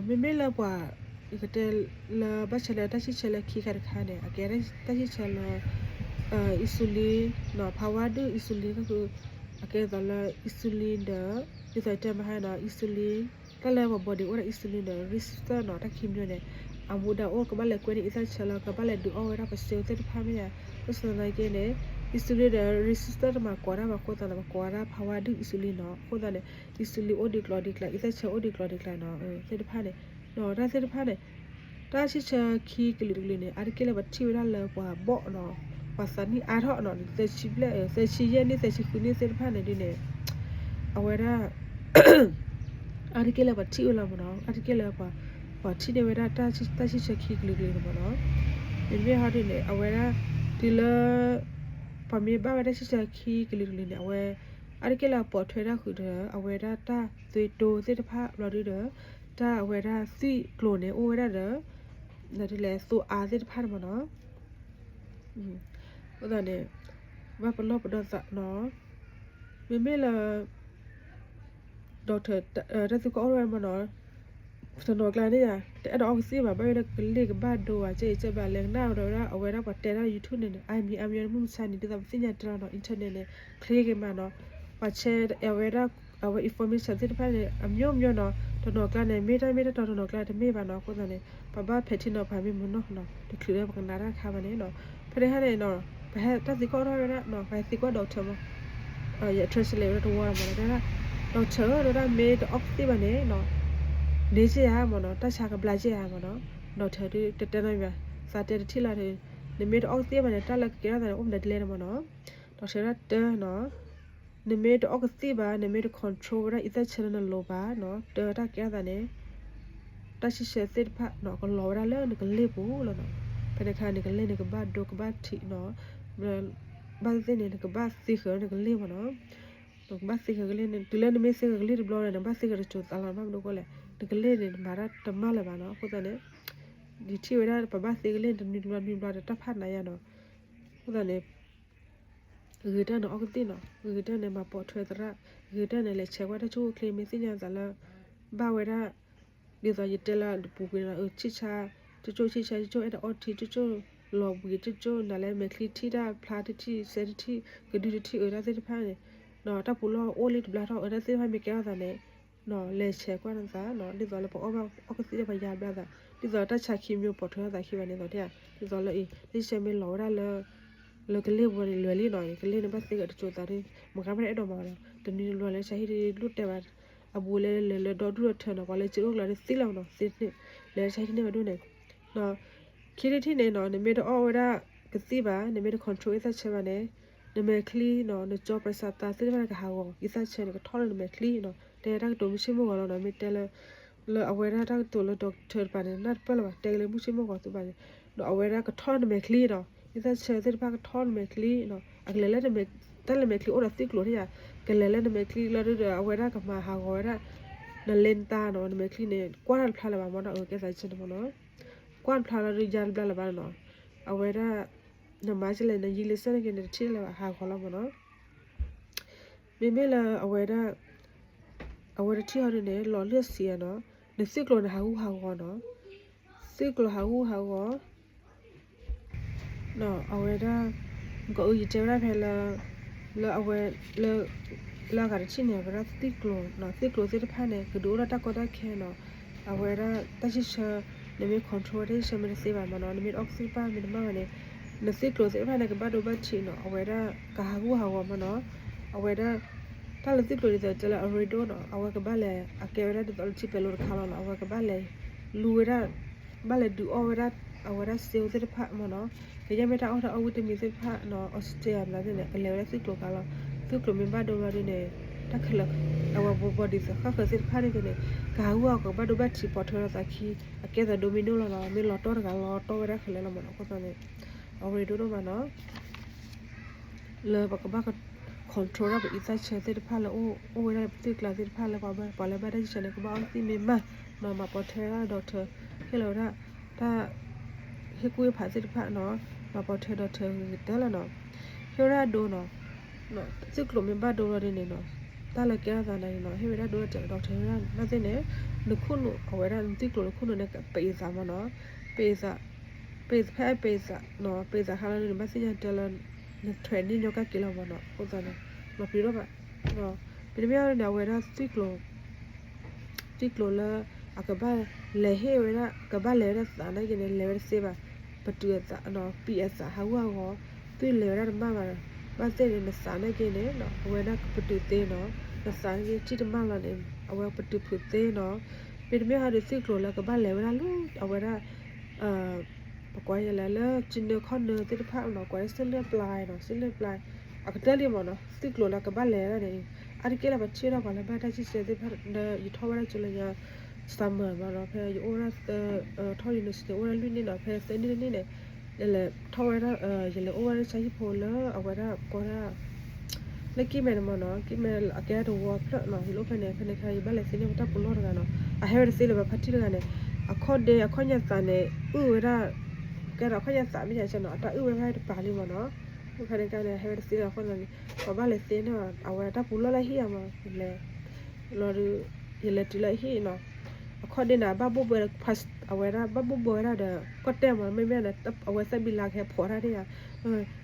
မ့မ့ၢ်လၢပှၤ ယကတဲလၢဘၣ်ဆၣ်လၢတၢ်ဆံၣ်ဆၢလၢခံခါတခါန့ၣ် အကဲတၢ်ဆံၣ်ဆၢလၢ insulin နီၤ ภาวะดื้อ insulin ก็คือ အကဲသိးလၢ insulin ဒီး ဒ်သိးတဲမဟါနီၤ insulin တၢ်လၢပှၤ body အိၣ်ဒီး insulin ဒီး resistance နီၤ တၢ်ခံမံၤန့ၣ် အမူဒါအိၣ်ကဘၣ်လဲၤကွဲန့ၢ်အံသၣ်ဆၢလၢ ကဘၣ်လဲၤဒုးအီၣ်ဝဲဒၣ်ပ cell သ့ၣ်တဖၣ်မ့ၢ်ဧါ ဘၣ်ဆၣ်သနာ်က့န့ၣ် insulin ဒီး resistance တမၤကိးတၢ်ဘၣ်အဃိသတးန့ၣ် ပကိးဝဲဒၣ် ภาวะดื้อ insulin နီၤ အဃိသတးန့ၣ် insulin အိၣ်ဒံးကျီဒံးကျါ အံသၣ်ဆၢအိၣ်ဒံးကျီဒံးကျါနီၤ သ့ၣ်တဖၣ်န့ၣ် နီၤ တၢ်သ့ၣ်တဖၣ်န့ၣ် တၢ်ဆံၣ်ဆၢခံကလုာ်တကလုာ်န့ၣ် အါတက့ၢ်လၢပထံၣ်ဝဲဒၣ်လၢပှၤဘီၣ်နီၤ ပှၤသးနံၣ်အါထီၣ်နီၤ သၢဆံဘျဲၣ် သၢဆံယဲၢ်နံၣ် သၢဆံဃုနံၣ်သ့ၣ်တဖၣ်န့ၣ်ဒ်န့ၣ် အဝဲဒၣ် အါတက့ၢ်လၢပှၤထံၣ်ဝဲလီၤမးနီၤ အါတက့ၢ်လၢပှၤ ပှၤထံၣ်န့ၢ်ဝဲဒၣ် တၢ်ဆံၣ်ဆၢခံကလုာ်ကလုာ်န့ၣ်မးနီၤ မ့မ့ၢ်ဟီဒ်န့ၣ် အဝဲဒၣ် တုၤလၢ ပှၤမ့ၢ်ဘၣ်ဝဲတၢ်ဆံၣ်ဆၢခံကလုာ်ကလုာ်န့ၣ် အဝဲ အါတက့ၢ်လၢအပိာ်ထွဲတၢ်ဃုာ်ဒီး အဝဲဒၣ်တၢ်သွံၣ်တိသ့ၣ်တဖၣ်ဘျီဒုဒီး တၢ်အဝဲဒၣ်သွံၣ်ကျိၤန့ၣ် အိၣ်ဝဲဒၣ်ဒီး ဒ်လဲၣ် သိအါသ့ၣ်တဖၣ်န့ၣ်မးနီၤ အဃိသတးန့ၣ် ဘၣ်ပလီၢ်ပဒီသးနီၤ မ့မ့ၢ်လၢ doctor တၢ်သံကွၢ်အိၣ်ဝဲမးနီၤ တနီၤကျါန့ၣ်ယါ တအဲၣ်ဒိးအီကသံၣ်ဘၣ် ဘၣ်ဝဲဒၣ်ကလ့ၢ်ကဘၣ်ဒိဘၣ် ကဲအံၤကဲဘၣ် လဲၤကနၣ်ဒီးဝဲဒၣ် အဝဲဒၣ်ပှၤတဲဒၣ် YouTube န့ၣ်န့ၣ် အါမံၤအါမံၤမုၢ်မဆါန့ၣ် ဒ်သိးပသ့ၣ်ညါတၢ်လီၤနီၤ internet န့ၣ် ချ့က့ၤမးနီၤ ပှၤ share အဝဲဒၣ် အဝဲ information သ့ၣ်တဖၣ်န့ၣ် အမျိုးမျိုးနီၤ တနီၤကျါန့ၣ် မ့ၢ်တၢ်မ့ၢ်တၢ်တီ တနီၤကျါတမ့ၢ်ဘၣ်နီၤ အဃိသတးန့ၣ် ပဘၣ်ဖဲးထံနီၤဖးမ့ၢ်မုာ်နီၢ်နီၤ တချုးလၢပကနၣ်တၢ်တခါဘၣ်န့ၣ်နီၤ ဖဲန့ၣ်ခါန့ၣ်နီၤ ပဟဲတၢ်သံကွၢ်အိၣ်ထီၣ်ဝဲဒၣ်နီၤ ပဟဲသံကွၢ် doctor မး ယ translate ဝဲဒၣ်တဝီမးနီၤ တဲဒၣ် doctor ဧၢ တဲဒၣ် မ့ၢ်တအီၣ်ကသံၣ်ဘၣ်န့ၣ်နီၤ န့ၢ်က့ၤယၤမးနီၤ တၢ်ဆါကဘျါက့ၤယၤမးနီၤ doctor ဒုးတတဲနီတမံၤဘၣ် သးတဲတထံၣ်လၢ်ဒီး နမ့ၢ်တအီၣ်ကသံၣ်ဘၣ်န့ၣ် တၢ်လၢကကဲထီၣ်သးန့ၣ် အိၣ်မနုၤဒ်လဲၣ်န့ၣ်မးနီၤ doctor ဒၣ်တၢ်နီၤ နမ့ၢ်တအီၣ်ကသံၣ်ဘၣ် နမ့ၢ်တ control ဝဲဒၣ်အံသၣ်ဆၢလၢနလိၤဘၣ်နီၤ တၢ်တၢ်ကဲထီၣ်သးန့ၣ် တၢ်ဆံၣ်ဆၢသ့ၣ်တဖၣ်နီၤ ကလီၤဝဲဒၣ်လၢနကလ့ၢ်ပူၤလီၤနီၤ ဖဲန့ၣ်ခါန့ၣ် ကလ့ၢ်န့ၣ် ကဘၣ်ဒိကဘၣ်ထံးနီၤ ဘၣ်သ့ၣ်သ့ၣ်န့ၣ် နကဘၣ်သ့ဃၢၤနကလ့ၢ်မးနီၤ နကဘၣ်သ့ဃၢၤကလ့ၢ်န့ၣ် တုၤလၢနမ့ၢ်သ့ဃၢၤကလ့ၢ်တဘျီန့ၣ် နဘၣ်သ့ဃၢၤတစိၤသးလီၤ ဘၣ်မနုၤအဃိလဲၣ် နကလ့ၢ်န့ၣ် နမၤတၢ်တမၣ်လၢၤဘၣ်နီၤ အဃိသတးန့ၣ် ယထံၣ်ဝဲဒၣ် ပဘၣ်သ့ကလ့ၢ်တနွံတဘျီနွံဘျီဒီး တၢ်ဖးနးယါနီၤ အဃိသတးန့ၣ် ဂ့ၤတၢ်န့ၣ် အီၣ်ကသံၣ်နီၤ ဂ့ၤတၢ်န့ၣ် မၤပိာ်ထွဲသရၣ် ဂ့ၤတၢ်န့ၣ် လဲၤဆဲးကွၢ်တၢ်ဆိၣ်အိၣ်ချ့ မ့ၢ်သ့ၣ်ညါသးလၢ ဘၣ်ဝဲဒၣ် ဒ်သိးယတဲလၢပူၤကွံာ်နီၤ ဆံၣ်ဆါ ကၠိကၠိဆံၣ်ဆါ ကၠိကၠိအဲၣ်ဒိးအီထံ ကၠိကၠိ လီၤဘှံးကၠိကၠိ နၤလၢမဲာ်ချံထံၣ်တၢ်ဖျါတထံၣ် စဲတထံၣ် ကဒုတထံၣ်အၢတၢ်သ့ၣ်တဖၣ်န့ၣ် တၢ်ပူၤလီၢ်အိၣ်လံတဘျါထီၣ်အၢတၢ်သ့ၣ်တဖၣ်မ့ၢ်ကဲထီၣ်သးန့ၣ် လဲၤဆဲးကွၢ်နသး ဒ်သိးလၢပအီၣ်ဘၣ်အီၣ်ကသံၣ်ဒီးပယါဘျါသး ဒ်သိးတၢ်ဆါခံမံၤပိာ်ထွဲထီၣ်သးခံဘၣ်န့ၣ်သိး ဒ်သိးလၢအံၤ တၢ်ဆံဆဲမ့ၢ်လီၤဝဲဒၣ်လၢ လၢကလ့ၢ်ပူၤန့ၣ် လွဲၤလံနီၤ ကလ့ၢ်န့ၣ်ဘၣ်သ့ကတစိၤသးဒ် မ့ၢ်ကါဘၣ်အဲၣ်ဒိးမၤနီၤ တနံၤတဘျီလၢဆါဟံၣ်ဒ်လိၣ်တဲဘၣ် အဘူးလဲၤလၢလၢဒီဒူၣ်ဒီထၢနီၤ ပှၤလၢစ့အိၣ်ကျါဒ်သံလီၤနီၤ သ့န့ၣ် လဲၤဆါဟံၣ်တန့ၢ်ဘၣ်ဒိၣ်န့ၣ် ခံထံၣ်တထံၣ်န့ၣ်နီၤ နမ့ၢ်တအီၣ်ဝဲဒၣ်ကသံၣ်ဘၣ် နမ့ၢ်တ control အံသၣ်ဆၢဘၣ်န့ၣ် နမဲာ်ချံနီၤ နကၠီပြစးသးသ့ၣ်တဖၣ်န့ၣ် ကဟးဂီၤ အံသၣ်ဆၢန့ၣ် ကထီၣ်လၢနမဲာ်ချံနီၤ တဲတၢ်ကတိၤမုၢ်ဆ့ၣ်မုၢ်ဂီၤလီၤနီၤ မ့ၢ်တဲလၢ လၢအဝဲဒၣ်တၢ်ကတိၤလၢ doctor တပၤန့ၣ် နၢ်တပၢၢ်လၢၤဘၣ် တဲက့ၤလၢမုၢ်ဆ့ၣ်မုၢ်ဂီၤသုဘၣ်န့ၣ် ဒီးအဝဲဒၣ်ကထီၣ်နမဲာ်ချံနီၤ အံသၣ်ဆၢသ့ၣ်တဖၣ်ကထီၣ်နမဲာ်ချံနီၤ အကလဲၤလၢ တၢ်လၢမဲာ်ချံအိၣ်ဒီးသ့ၣ်ကျိၤန့ၣ်ယါ ကလဲၤလၢနမဲာ်ချံလီၤဒုဒီး အဝဲဒၣ်ကမၤဟးဂီၤဝဲဒၣ် နလဲၤနတၢ်နီၤ နမဲာ်ချံန့ၣ် ကွၢ်တၢ်တဖျါလၢၤဘၣ်မ့ၢ်နီၤ အကဲသးဆၢန့ၣ်မ့ၢ်နီၤ ကွၢ်တဖျါလီၤဒုယါတဘျါလၢၤဘၣ်နီၤ အဝဲဒၣ် နမၤကလဲၣ် နယံၤလံစဲန့ၣ်က့ၤ နတထံၣ်လၢၤဘၣ် ဟးဂီၤလီၤမ့ၢ်နီၤ မ့မ့ၢ်လၢအဝဲဒၣ် အဝဲတထံၣ်ဟီဒ်န့ၣ် လီၤလၢစံးဧါနီၤ နသ့ၣ်ကျိၤန့ၣ်ဟးဂူာ်ဟးဂီၤနီၤ သ့ၣ်ကျိၤဟးဂူာ်ဟးဂီၤ အဝဲဒၣ် ကအိယတဲဝဲဒၣ်ဖဲလၢ လၢအဝဲ လၢအဂၤတထံၣ်န့ၣ် အဝဲဒၣ်သ့ၣ်ကျိၤ သ့ၣ်ကျိၤသ့ၣ်တဖၣ်န့ၣ် ကဒုးအိၣ်ဒီးတၢ်ကီတၢ်ခဲနီၤ အဝဲဒၣ်တၢ်ဆံဆၢ နမ့ၢ် control တၢ်ဆံဆၢမ့ၢ်တသ့ဘၣ်မ့ၢ်နီၤ နမ့ၢ်တအီၣ်ကသံၣ်တဖၣ်မ့ၢ်တမၣ်ဘၣ်န့ၣ် နသ့ၣ်ကျိၤသ့ၣ်တဖၣ်န့ၣ် ကဘၣ်ဒိဘၣ်ထံးနီၤ အဝဲဒၣ်ကဟးဂူာ်ဟးဂီၤမ့ၢ်နီၤ အဝဲဒၣ် တၢ်လၢသ့ၣ်ကျိၤဒ်သိးတဲလၢအရ့ဒိၣ်နီၤ အဝဲကဘၣ်လဲၤ အကဲဝဲဒၣ်ဒ်သိးလၢထံပဲၤလိတခါလီၤနီၤ အဝဲကဘၣ်လဲၤ လူဝဲဒၣ် ဘၣ်လဲၤဒုးအီၣ်ဝဲဒၣ် အဝဲဒၣ်စ့အိၣ်သ့ၣ်တဖၣ်မ့ၢ်နီၤ ကယဲၢ်မ့ၢ်တၢ်အီၣ်တၢ်အီ ဝံတမံၤသ့ၣ်တဖၣ်နီၤ Australia ဘျီသ့ၣ်န့ၣ် ကလဲၤဝဲဒၣ်သ့ၣ်ကျိၤကါလီၤ သ့ၣ်ကျိၤမ့ၢ်ဘၣ်ဒိဘျီဒ်န့ၣ် တၢ်ခဲလၢာ် အဝဲ body သးဃၣ်ဃၢၤသ့ၣ်တဖၣ်န့ၣ်က့န့ၣ် ကဟးဂူာ်ဟးဂီၤကဘၣ်ဒိဘၣ်ထံးပိာ်ထွဲလီၤသးခံ အကဲသး domino လီၤနီၤ မ့ၢ်လီၤတီၢ်တဂၤလီၤတီၢ်ဝဲဒၣ်ခဲလၢာ်လီၤမ့ၢ်နီၤ အဃိသတးန့ၣ် အရ့ဒိၣ်ဒိၣ်မးနီၤ လၢပကဘၣ် control ဒၣ်ပအံသၣ်ဆၢသ့ၣ်တဖၣ်လၢ အိၣ်ဝဲဒၣ်လၢပသ့ၣ်ကျါသ့ၣ်တဖၣ်လၢ ပှၤလၢဘၣ်တၢ်ဆံဆၢန့ၣ် ကဘၣ်အီၣ်သံၣ်မ့ၢ်မးနီၤ မၤပိာ်ထွဲဒၣ် doctor ဟ့ၣ်လီၤဝဲဒၣ် တၢ် ဟ့ၣ်ကူၣ်ဟ့ၣ်ဖးသ့ၣ်တဖၣ်နီၤ မၤပိာ်ထွဲ doctor ဂ့ၤကတၢၢ်လီၤနီၤ ဟ့ၣ်ဝဲဒၣ်ဒိနီၤ သ့ၣ်ကျိၤမ့ၢ်ဘၣ်ဒိဘျီဒ်န့ၣ်နီၤ တၢ်လၢကဲထီၣ်သးန့ၣ်နီၤ ဟ့ၣ်ဝဲဒၣ်ဒိတဲ doctor ဟ့ၣ်ဝဲဒၣ်ဘၣ်သ့ၣ်န့ၣ် နခူၣ်နူာ် အဝဲဒၣ်နသ့ၣ်ကျိၤနခူၣ်နူာ်န့ၣ် ပအံသးမ့ၢ်နီၤ ပအံသး ပအံသးဖဲ ပအံသးနီၤ ပအံသးဟါလီၤန့ၣ် နဘၣ်သ့ၣ်ညါတဲလၢ နထွဲးန့ၢ်ညီကၣ်က့ၤလီၤမ့ၢ်နီၤ အဃိသတးန့ၣ် လီၤပျံၤဒိၣ်ဘၣ် မ့တမ့ၢ်အီၤန့ၣ် အဝဲဒၣ်သ့ၣ်ကျိၤ သ့ၣ်ကျိၤလၢ အကဘၣ်လဲၤဟ့ၣ်ဝဲဒၣ် ကဘၣ်လဲၤဝဲဒၣ်သးနာ်က့န့ၣ် လဲၤဝဲတသ့ဘၣ် ပတုာ်အသးနီၤ ပံာ်အသး ဟးဂူာ်ဟးဂီၤ သုလဲၤဝဲဒၣ်တမၣ်ဘၣ် ဘၣ်သ့ၣ်န့ၣ် နသးနာ်က့န့ၣ် အဝဲဒၣ်ကပတုာ်သ့နီၤ နသးနာ်က့ထံၣ်တမၣ်လီၤန့ၣ် အဝဲပတုာ်ဖုးသ့နီၤ မ့တမ့ၢ်ဟီဒုးသ့ၣ်ကျိၤလၢကဘၣ်လဲၤဝဲဒၣ်လၢ အဝဲဒၣ် ပကွၢ်ယဲလၢ လၢကၠံနၢခီၣ်နၢသ့ၣ်တဖၣ်နီၤ ကွၢ်လၢစ့လၢပျါနီၤ စ့လၢပျါ အကတၢၢ်လံမ့ၢ်နီၤ သ့ၣ်ကျိၤလၢကဘၣ်လဲၤဒၣ်န့ၣ် အါတက့ၢ်လၢပထံၣ်ထီၣ်ပှၤလၢဘၣ်တၢ်ဆံဆၢသ့ၣ်တဖၣ်လၢ ယထီၣ်ဝဲဒၣ်ကၠိလၢညါ summer မ့ၢ်နီၤ ဖဲယအိၣ်ဝဲဒၣ် ထီၣ် university အိၣ်ဝဲဒၣ်လွံၢ်နံၣ်နီၤ ဖဲသၢနံၣ်တနံၣ်န့ၣ် ယလဲၤထီၣ်ဝဲဒၣ် ယလဲၤအိၣ်ဝဲဒၣ်ဆါဟံၣ်ဖိလၢအဝဲဒၣ်ကိးဒၣ် လၢကံၢ်မဲန့ၣ်မ့ၢ်နီၤ ကံၢ်မဲအကဲတဝီဖျၢၣ်နီၤ ယလၢဖဲန့ၣ် ဖဲန့ၣ်ခါ ယဘၣ်လဲၤသ့န့ၢ်ပတၢ်ပူၤလီၢ်တဂၤနီၤ အဟဲဝဲတသ့လၢၤဘၣ် ဖါတံၢ်တဂၤန့ၣ် အခီၣ်ဒ့ အခီၣ်ညၣ်သးန့ၣ် အုၣ်ဝဲဒၣ် ကဲဒီးအခီၣ်ညၣ်သးမ့ၢ်ယါဆဲနီၤ အတၢ်အုၣ်ဝဲဖဲတပၤလံမ့ၢ်နီၤ ဖဲန့ၣ်ခါန့ၣ် အဟဲဝဲတသ့လၢၤအဃိသတးန့ၣ် ပဘၣ်လဲၤသ့န့ၢ် အဝဲတၢ်ပူၤလီၢ်လၢဟံၣ်အမ့ၢ် လဲၤ လီၤဒုး ယလဲၤတုၤလၢဟံၣ်နီၤ အခီၣ်ဒ့န့ၣ် ဘၣ်ဘိၣ်ဘၢ အဝဲဒၣ်ဘၣ်ဘိၣ်ဘၢဝဲဒၣ်ဒီး ကီၢ်တဲၣ်မ့ၢ် မ့မ့ၢ်န့ၣ် အဝဲသၣ်ဘံၣ်လါကဟဲဖီးတၢ်ဒ်ယါ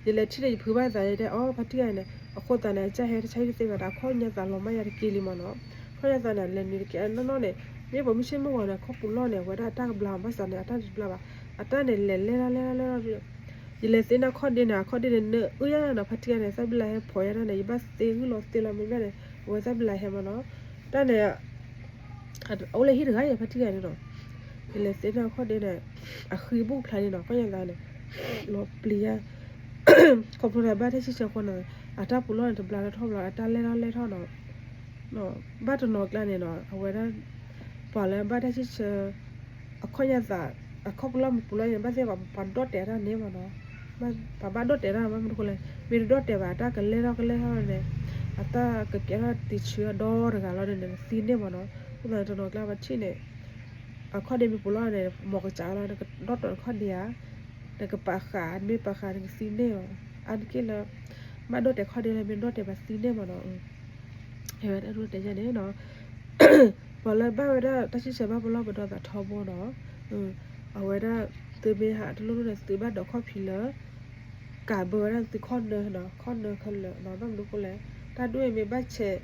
ယလဲၤထံၣ်န့ၣ် ယဖုးဘၣ်သး ယတဲအီၤ ဖါတံၢ်ဂၤန့ၣ် အဃိသတးန့ၣ် ကစၢ်ဟဲတၢ်ဆါဟံၣ်တသ့ဘၣ်ဒီး အခီၣ်ညၣ်သးလီၤမၢ်ယၤတက့ၢ်လံမ့ၢ်နီၤ အခီၣ်ညၣ်သးန့ၣ် လဲၤနုာ်တက့ၢ်နီၢ်နီၢ်န့ၣ် မ့ၢ်ပှၤမုၢ်ဆ့ၣ်မုၢ်ဂီၤန့ၣ် အခီၣ်ပူၤလီၢ်န့ၣ် အဝဲဒၣ်တၢ်ကဘျါဘၣ်ဆၣ်န့ၣ် အတၢ်တဘျါဘၣ် အတၢ်န့ၣ် လဲၤလဲၢ်လီၤလဲၢ်လီၤလဲၢ်လီၤ ယလဲၤသ့န့ၢ်အခီၣ်ဒ့န့ၣ် အခီၣ်ဒ့န့ၣ် နၢအုၣ်ယါနီၤ ဖါတံၢ်ဂၤန့ၣ် သၣ်ဘံၣ်လါဟဲဖီးယါတၢ်န့ၣ် ယဘၣ်သ့ဂုၢ်လီၤသ့လီၤ မ့မ့ၢ်န့ၣ် အဝဲသၣ်ဘံၣ်လါဟဲမ့ၢ်နီၤ တၢ်န့ၣ် အိၣ်လၢဟံၣ်တဂၤအံၤ ဖါတံၢ်ဂၤန့ၣ်နီၤ ယလဲၤသ့န့ၢ်အခီၣ်ဒ့န့ၣ် အဃံဘူၣ်ဖျါလံနီၤ ခီၣ်ညါသးန့ၣ် လီၤပျံၤယါ ခီဖျိလၢဘၣ်တၢ်ဆံၣ်ဆၢဃိန့ၣ် အတၢ်ပူၤလီၢ်န့ၣ်တဘျါလၢထီၣ်ဘျီ အတၢ်လဲၢ်ထီၣ်လဲၢ်ထီၣ်နီၤ ဘၣ်တနီၤကျါန့ၣ်နီၤ အဝဲဒၣ် ပှၤလၢဘၣ်တၢ်ဆံၣ်ဆၢ အခီၣ်ညါသး အခီၣ်ပူၤလီၢ်မ့ၢ်ပူၤလီၢ်န့ၣ် ဘၣ်သ့ၣ်ပှၤဒိးတဲာ်တၢ်န့ၣ်မ့ၢ်နီၤ ပှၤဘၣ်ဒိးတဲာ်တၢ်မ့ၢ်မနုၤဃိလဲၣ် မ့ၢ်တဒိးတဲာ်ဘၣ် အတၢ်ကလဲၢ်ထီၣ်ကလဲၢ်ထီၣ်န့ၣ် အတၢ်ကကဲထီၣ်တံၤဆှၢဒီတဂၤလီၤန့ၣ် သံန့ၢ်မ့ၢ်နီၤ အဃိသတးန့ၣ်တနီၤကျါပထံၣ်န့ၣ် အခီၣ်ဒ့မ့ၢ်ပူၤလီၢ်န့ၣ် မ့ၢ်ကစၢ်လီၤ နကဒိးတဲာ်အခီၣ်ဒ့ဧါ နကပာ်ဃာ် မ့ၢ်ပာ်ဃာ်နကသံန့ၢ်လီၤ အါတက့ၢ်လၢ ဘၣ်ဒိးတဲာ်ခီၣ်ဒ့လၢ မ့ၢ်ဒိးတဲာ်ပသံန့ၢ်မ့ၢ်နီၤ အဝဲဒၣ်ဒိးတဲာ်ယါန့ၣ်နီၤ ပှၤလၢဘၣ်ဝဲဒၣ်တၢ်ဆံၣ်ဆၢဘၣ်ပလီၢ်ပဒီသးထီဘိနီၤ အဝဲဒၣ် သုမ့ၢ်ဟးတလိၣ်န့ၣ် သုဘၣ်ဒိးခီၣ်ဖံးလၢ ကးဘၢဝဲဒၣ်သုခီၣ်နၢၤနီၤ, ခီၣ်နၢၤခဲလၢာ်နီၤ, ဘၣ်မနုၤအဃိလဲၣ်, တၢ်ဒိၣ်အံၤမ့ၢ်ဘၣ်ဆဲး,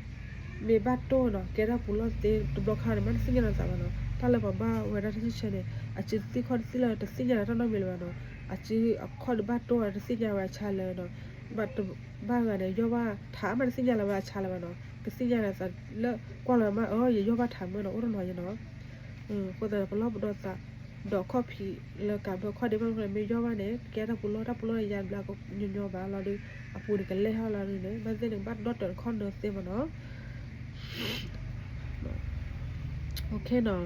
မ့ၢ်ဘၣ်တိၢ်နီၤ, ကဲထီၣ်ပူၤလီၢ်သ့တဘျီခါန့ၣ် မ့ၢ်တသ့ၣ်ညါလီၤသးဘၣ်နီၤ, တၢ်လၢပှၤဘၣ်ဝဲဒၣ်တၢ်ဆံၣ်ဆၢန့ၣ် အစုတသ့ၣ်ခီၣ်တသ့ၣ်လၢတသ့ၣ်ညါလၢတၢ်နီတမံၤလၢၤဘၣ်နီၤ, အစုအခီၣ်တဘၣ်တိၢ်အီၤတသ့ၣ်ညါဝဲအဆါလၢနီၤ, ဘၣ်ဂၤန့ၣ် ယီၢ်ဘၣ်ထးမ့ၢ်တသ့ၣ်ညါလၢၤဝဲအဆါလၢၤဘၣ်နီၤ, တသ့ၣ်ညါလၢၤသးလၢကွၢ်လီၤမး အၢ ယယီၢ်ဘၣ်ထးမ့ၢ်နီၤ, အိၣ်တနီၤယဲနီၤ အဃိသတးန့ၣ် ပလီၢ်ပဒီသး ဒိးခီၣ်ဖံးလၢကးဘၢခီၣ်ဒ့မ့ၢ်နီၤ, မ့ၢ်ယီၢ်ဘၣ်န့ၣ် ကဲထီၣ်ပူၤလီၢ်, တၢ်ပူၤလီၢ်န့ၣ် ယါဘျါကညီညီဘၣ်လီၤဒီး အပူၤန့ၣ်ကလဲၢ်ထီၣ်လီၤဒုးန့ၣ် ဘၣ်သ့ၣ်န့ၣ် ကဘၣ်ဒီၣ်တၢၢ်ခီၣ်နၢၤသ့မ့ၢ်နီၤ. နီၤ,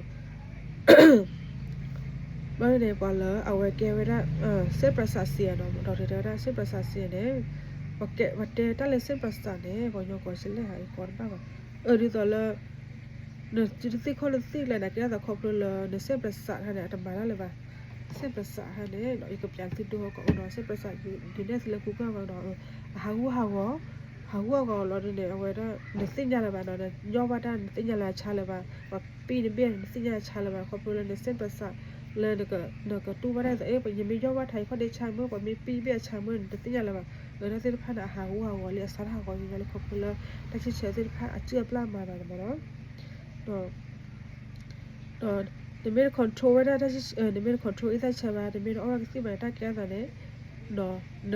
ဘၣ်န့ၣ် ပှၤလၢအဝဲကဲဝဲဒၣ် စဲးပြးစးစံးနီၤ, ဒီးတဲဝဲဒၣ် စဲးပြးစးစံးန့ၣ် ပတဲတၢ်လၢစဲးပြးစးန့ၣ် ပှၤကညီကိးစ့လဲၣ်ဧါ ယကိးတဘၣ်ဘၣ်, အၢ ဒ်သိးလၢ နစုတသ့ၣ်ခီၣ်တသ့ၣ်လၢနကဲထီၣ်သးခီဖျိလၢ နစဲးပြးစးတခါန့ၣ် အတမၤတၢ်လၢၤဘၣ်, စဲးပြးစးတခါန့ၣ် ယကပျးသုဒိကအိၣ်နီၤ, စဲးပြးစးဒုးနဲၣ်သုလၢကူကၢၢ်ဂီၤနီၤ, အဟးဂူာ်ဟးဂီၤ, ဟးဂူာ်ဟးဂီၤလီၤဒုးန့ၣ် အဝဲဒၣ် နသ့ၣ်ညါလၢၤဘၣ်နီၤ, နယီၢ်ဘၣ်တၢ်နသ့ၣ်ညါလၢၤအဆါလၢၤဘၣ်, ပှၤပံၢ်နဘ့ၣ်နသ့ၣ်ညါအဆါလၢၤဘၣ် ခီဖျိလၢနစဲးပြးစး လၢ နကတူၢ်ဘၣ်တၢ်သး အ့ ယမ့ၢ်ယီၢ်ဘၣ်ထးအံၤခီၣ်ဒ့ဆါမ့ၢ် ပှၤမ့ၢ်ပံၢ်ဘ့ၣ်အဆါမ့ၢ် နတသ့ၣ်ညါလၢၤဘၣ်, လၢတၢ်သ့ၣ်တဖၣ်န့ၣ် အဟးဂူာ်ဟးဂီၤလံ အဆါတၢ်ဟးဂီၤညီညီလံ ခီဖျိလၢ တၢ်ဆံၣ်ဆၢသ့ၣ်တဖၣ် အစုအပျၢ်မၤဘၣ်န့ၣ်မ့ၢ်နီၤ. ဒီး နမ့ၢ်တ control ဝဲဒၣ်တၢ်ဆံၣ်ဆၢ နမ့ၢ်တ control အံသၣ်ဆၢဘၣ် နမ့ၢ်တအီၣ်ဝဲကသံၣ်ဘၣ်န့ၣ် တၢ်ကဲထီၣ်သးန့ၣ် န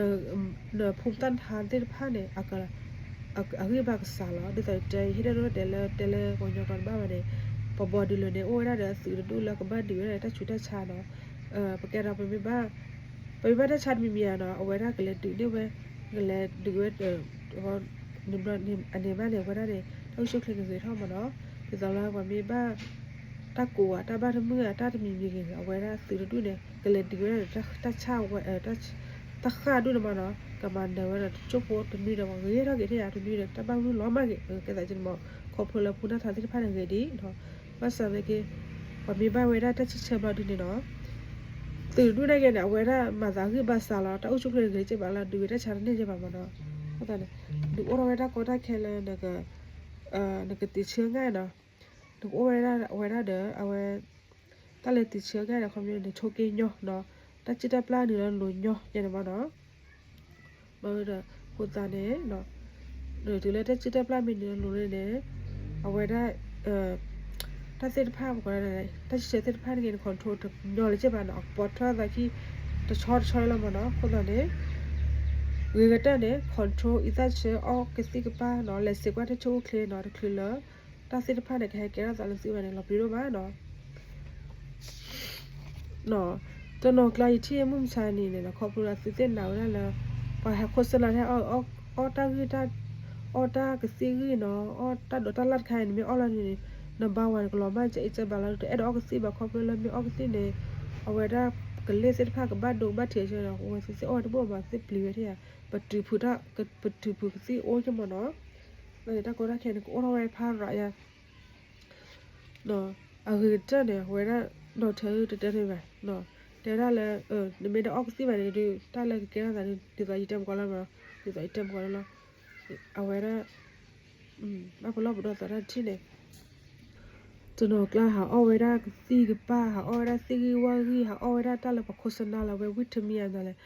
နဖူမတၢ်နဟါသ့ၣ်တဖၣ်န့ၣ် အဂံၢ်ဘါကစှၤလီၤ. ဒ်သိးတဲ ယဟ့ၣ်ဒိၣ်ဒိၣ်တဲလၢ တဲလၢပှၤကညီကျိာ်တဘၣ်ဘၣ်န့ၣ် ပဘီဒုးလၢန့ၣ် အိၣ်ဝဲဒၣ်ဒီးအသုးတဒူၣ်လၢကဘၣ်ဒုးဝဲဒၣ်ဒီးတၢ်ဆူးတၢ်ဆါနီၤ. ပကဲဒီး ပမ့ၢ်ဘၣ်တၢ်ဆါတမံၤမံၤဧါနီၤ အဝဲဒၣ်ကလဲၤဒုးန့ၢ်ဝဲ ကလဲၤဒုးဝဲ အန့ၣ်ဘၣ်န့ၣ် အဝဲဒၣ်န့ၣ် တၢ်အိၣ်ဆူၣ်အိၣ်ချ့ကဂ့ၤထီၣ်မ့ၢ်နီၤ. ဒ်သိးလၢပှၤမ့ၢ်ဘၣ် တၢ်ကိးဧါ တၢ်ဘၣ်တမုာ်ဧါ တၢ်တမံၤမံၤဂ့ၤ အဝဲဒၣ်သုးတဒူၣ်န့ၣ် ကလဲၤဒုးဝဲဒၣ်ဒီး တၢ်ဆါဝဲ တၢ်ဃၢ်ဒူၣ်န့ၣ်မ့ၢ်နီၤ ကမၤနၢၤဝဲဒီးတစိၢ်ဖိတနွံဒီး ပှၤဂ့ၤထီၣ်က့ၤထံၣ်ယါတနွံဒီး တၢ်ဘၣ်မုၢ်လီၤမၢ်ဂ့ၤ ကဲသးကန့ၣ်မ့ၢ် ခီဖျိလၢဖူနၢ်ထါသ့ၣ်တဖၣ်န့ၣ်ဂ့ၤဒံး ဘၣ်ဆၣ်သနာ်က့ ပှၤမ့ၢ်ဘၣ်ဝဲဒၣ်တၢ်ဆံၣ်ဆၢဘျီဒုန့ၣ်နီၤ သုးတဒူၣ်န့ၣ်က့န့ၣ် အဝဲဒၣ်မၤသးဂံၢ်ဘါစှၤလီၤ တၢ်အိၣ်ဆူၣ်အိၣ်ချ့ဂ့ၤစ့ၢ်ဘၣ်လီၤ ဒုးဝဲတၢ်ဆါတန့ၢ်က့ဘၣ်မ့ၢ်နီၤ. အဃိသတးန့ၣ် ဒုးအိၣ်ထီၣ်ဝဲတၢ်ကီတၢ်ခဲလၢ နကတံာ်ဆၢငါနီၤ နကအိၣ်ဝဲဒၣ်ဝဲဒၣ်ဒီး အဝဲ တၢ်လၢတံာ်ဆၢငါဒီး ခီဖျိ နဆိးက့ညီနီၤ တၢ်စံၣ်တၢ်ပျၢ်နုာ်လီၤလိၤညီယဲန့ၣ်မ့ၢ်နီၤ. ဘၣ်ဝဲဒီး အဃိသတးန့ၣ် တုၤလၢတၢ်စံၣ်တၢ်ပျၢ်မ့ၢ်နုာ်လီၤလိၤန့ၣ် အဝဲဒၣ် တၢ်သ့ၣ်တဖၣ် ပကိး တၢ်ဆံၣ်ဆၢသ့ၣ်တဖၣ်န့ၣ်က့ န control တညီလၢၤစ့ၢ်ဘၣ်နီၤ အကပိာ်ထွဲသးခံ တဆီတဆီလီၤမ့ၢ်နီၤ. အဃိသတးန့ၣ် ဂ့ၤကတၢၢ်န့ၣ် control အံသၣ်ဆၢ အီၣ်ကသံၣ်ကပၢ်နီၤ လဲၤစ့ၢ်ကွၢ်တၢ်ဆူၣ်အိၣ်ချ့နီၤ တချုးလၢ တၢ်သ့ၣ်တဖၣ်န့ၣ် ကဟဲကဲထီၣ်သးလၢသုဝဲန့ၣ် လီၤပျံၤဒိၣ်မးနီၤ. တနီၤကျါယထံၣ်မုၢ်မဆါန့ၣ်န့ၣ် ခီဖျိလၢသုသ့ၣ်နာ်ဝဲဒၣ်လၢ ပှၤဟဲခိၣ်စနါထဲ အီၣ်တၢ်ဂံၢ် အီၣ်တၢ်ကသံၣ်ဂံၢ်နီၤ အီၣ်တၢ်ဒိးတၢ်လၢ်တခါအံၤ နမ့ၢ်အီၣ်လီၤန့ၣ် နဘါဝဲန့ၣ် ကလီၤမၢ်ကဲအံၤကဲဘၣ်လီၤ တအဲၣ်ဒိးအီၣ်ကသံၣ်ဘၣ် ခီဖျိလၢမ့ၢ်အီၣ်ကသံၣ်န့ၣ် အဝဲဒၣ်ကလ့ၢ်သ့ၣ်တဖၣ်ကဘၣ်ဒိကဘၣ်ထံးအဆၢဒီး အဝဲသုသ့ၣ်အီၣ်ဝဲတဘိၣ်မး သုသ့ၣ်ပျံၤဝဲထံၣ်ဧါ ပတုၤဖုးတၢ် ပတုၤဖုးကသံၣ်အိၣ်က့မ့ၢ်နီၤ. တၢ်ကီတၢ်ခဲန့ၣ် ကအိၣ်ထီၣ်ဝဲဖးရၤယါ အဂ့ၤကတၢၢ်န့ၣ် အဝဲဒၣ် doctor တတဲန့ၣ်ဘၣ် တဲဒၣ်လၢ နမ့ၢ်တအီၣ်ကသံၣ်ဘၣ်န့ၣ်ဒီး တၢ်လၢကကဲထီၣ်သးန့ၣ် ဒ်သိးယတဲမကီလီၤမး ဒ်သိးယတဲမကီလီၤလီၤ အဝဲဒၣ် ဘၣ်ပလီၢ်ပဒီသးတၢ်ထံၣ်န့ၣ် တနီၤကျါဟးအီၣ်ဝဲဒၣ်ကသံၣ်ကပၢ် ဟးအီၣ်ဝဲဒၣ်သ့ၣ်ဂံၢ်ဝၣ်ဂံၢ် ဟးအီၣ်ဝဲဒၣ်တၢ်လၢပခိၣ်စနါလီၤဝဲ ဝံၣ်ထမံယါန့ၣ်လဲၣ်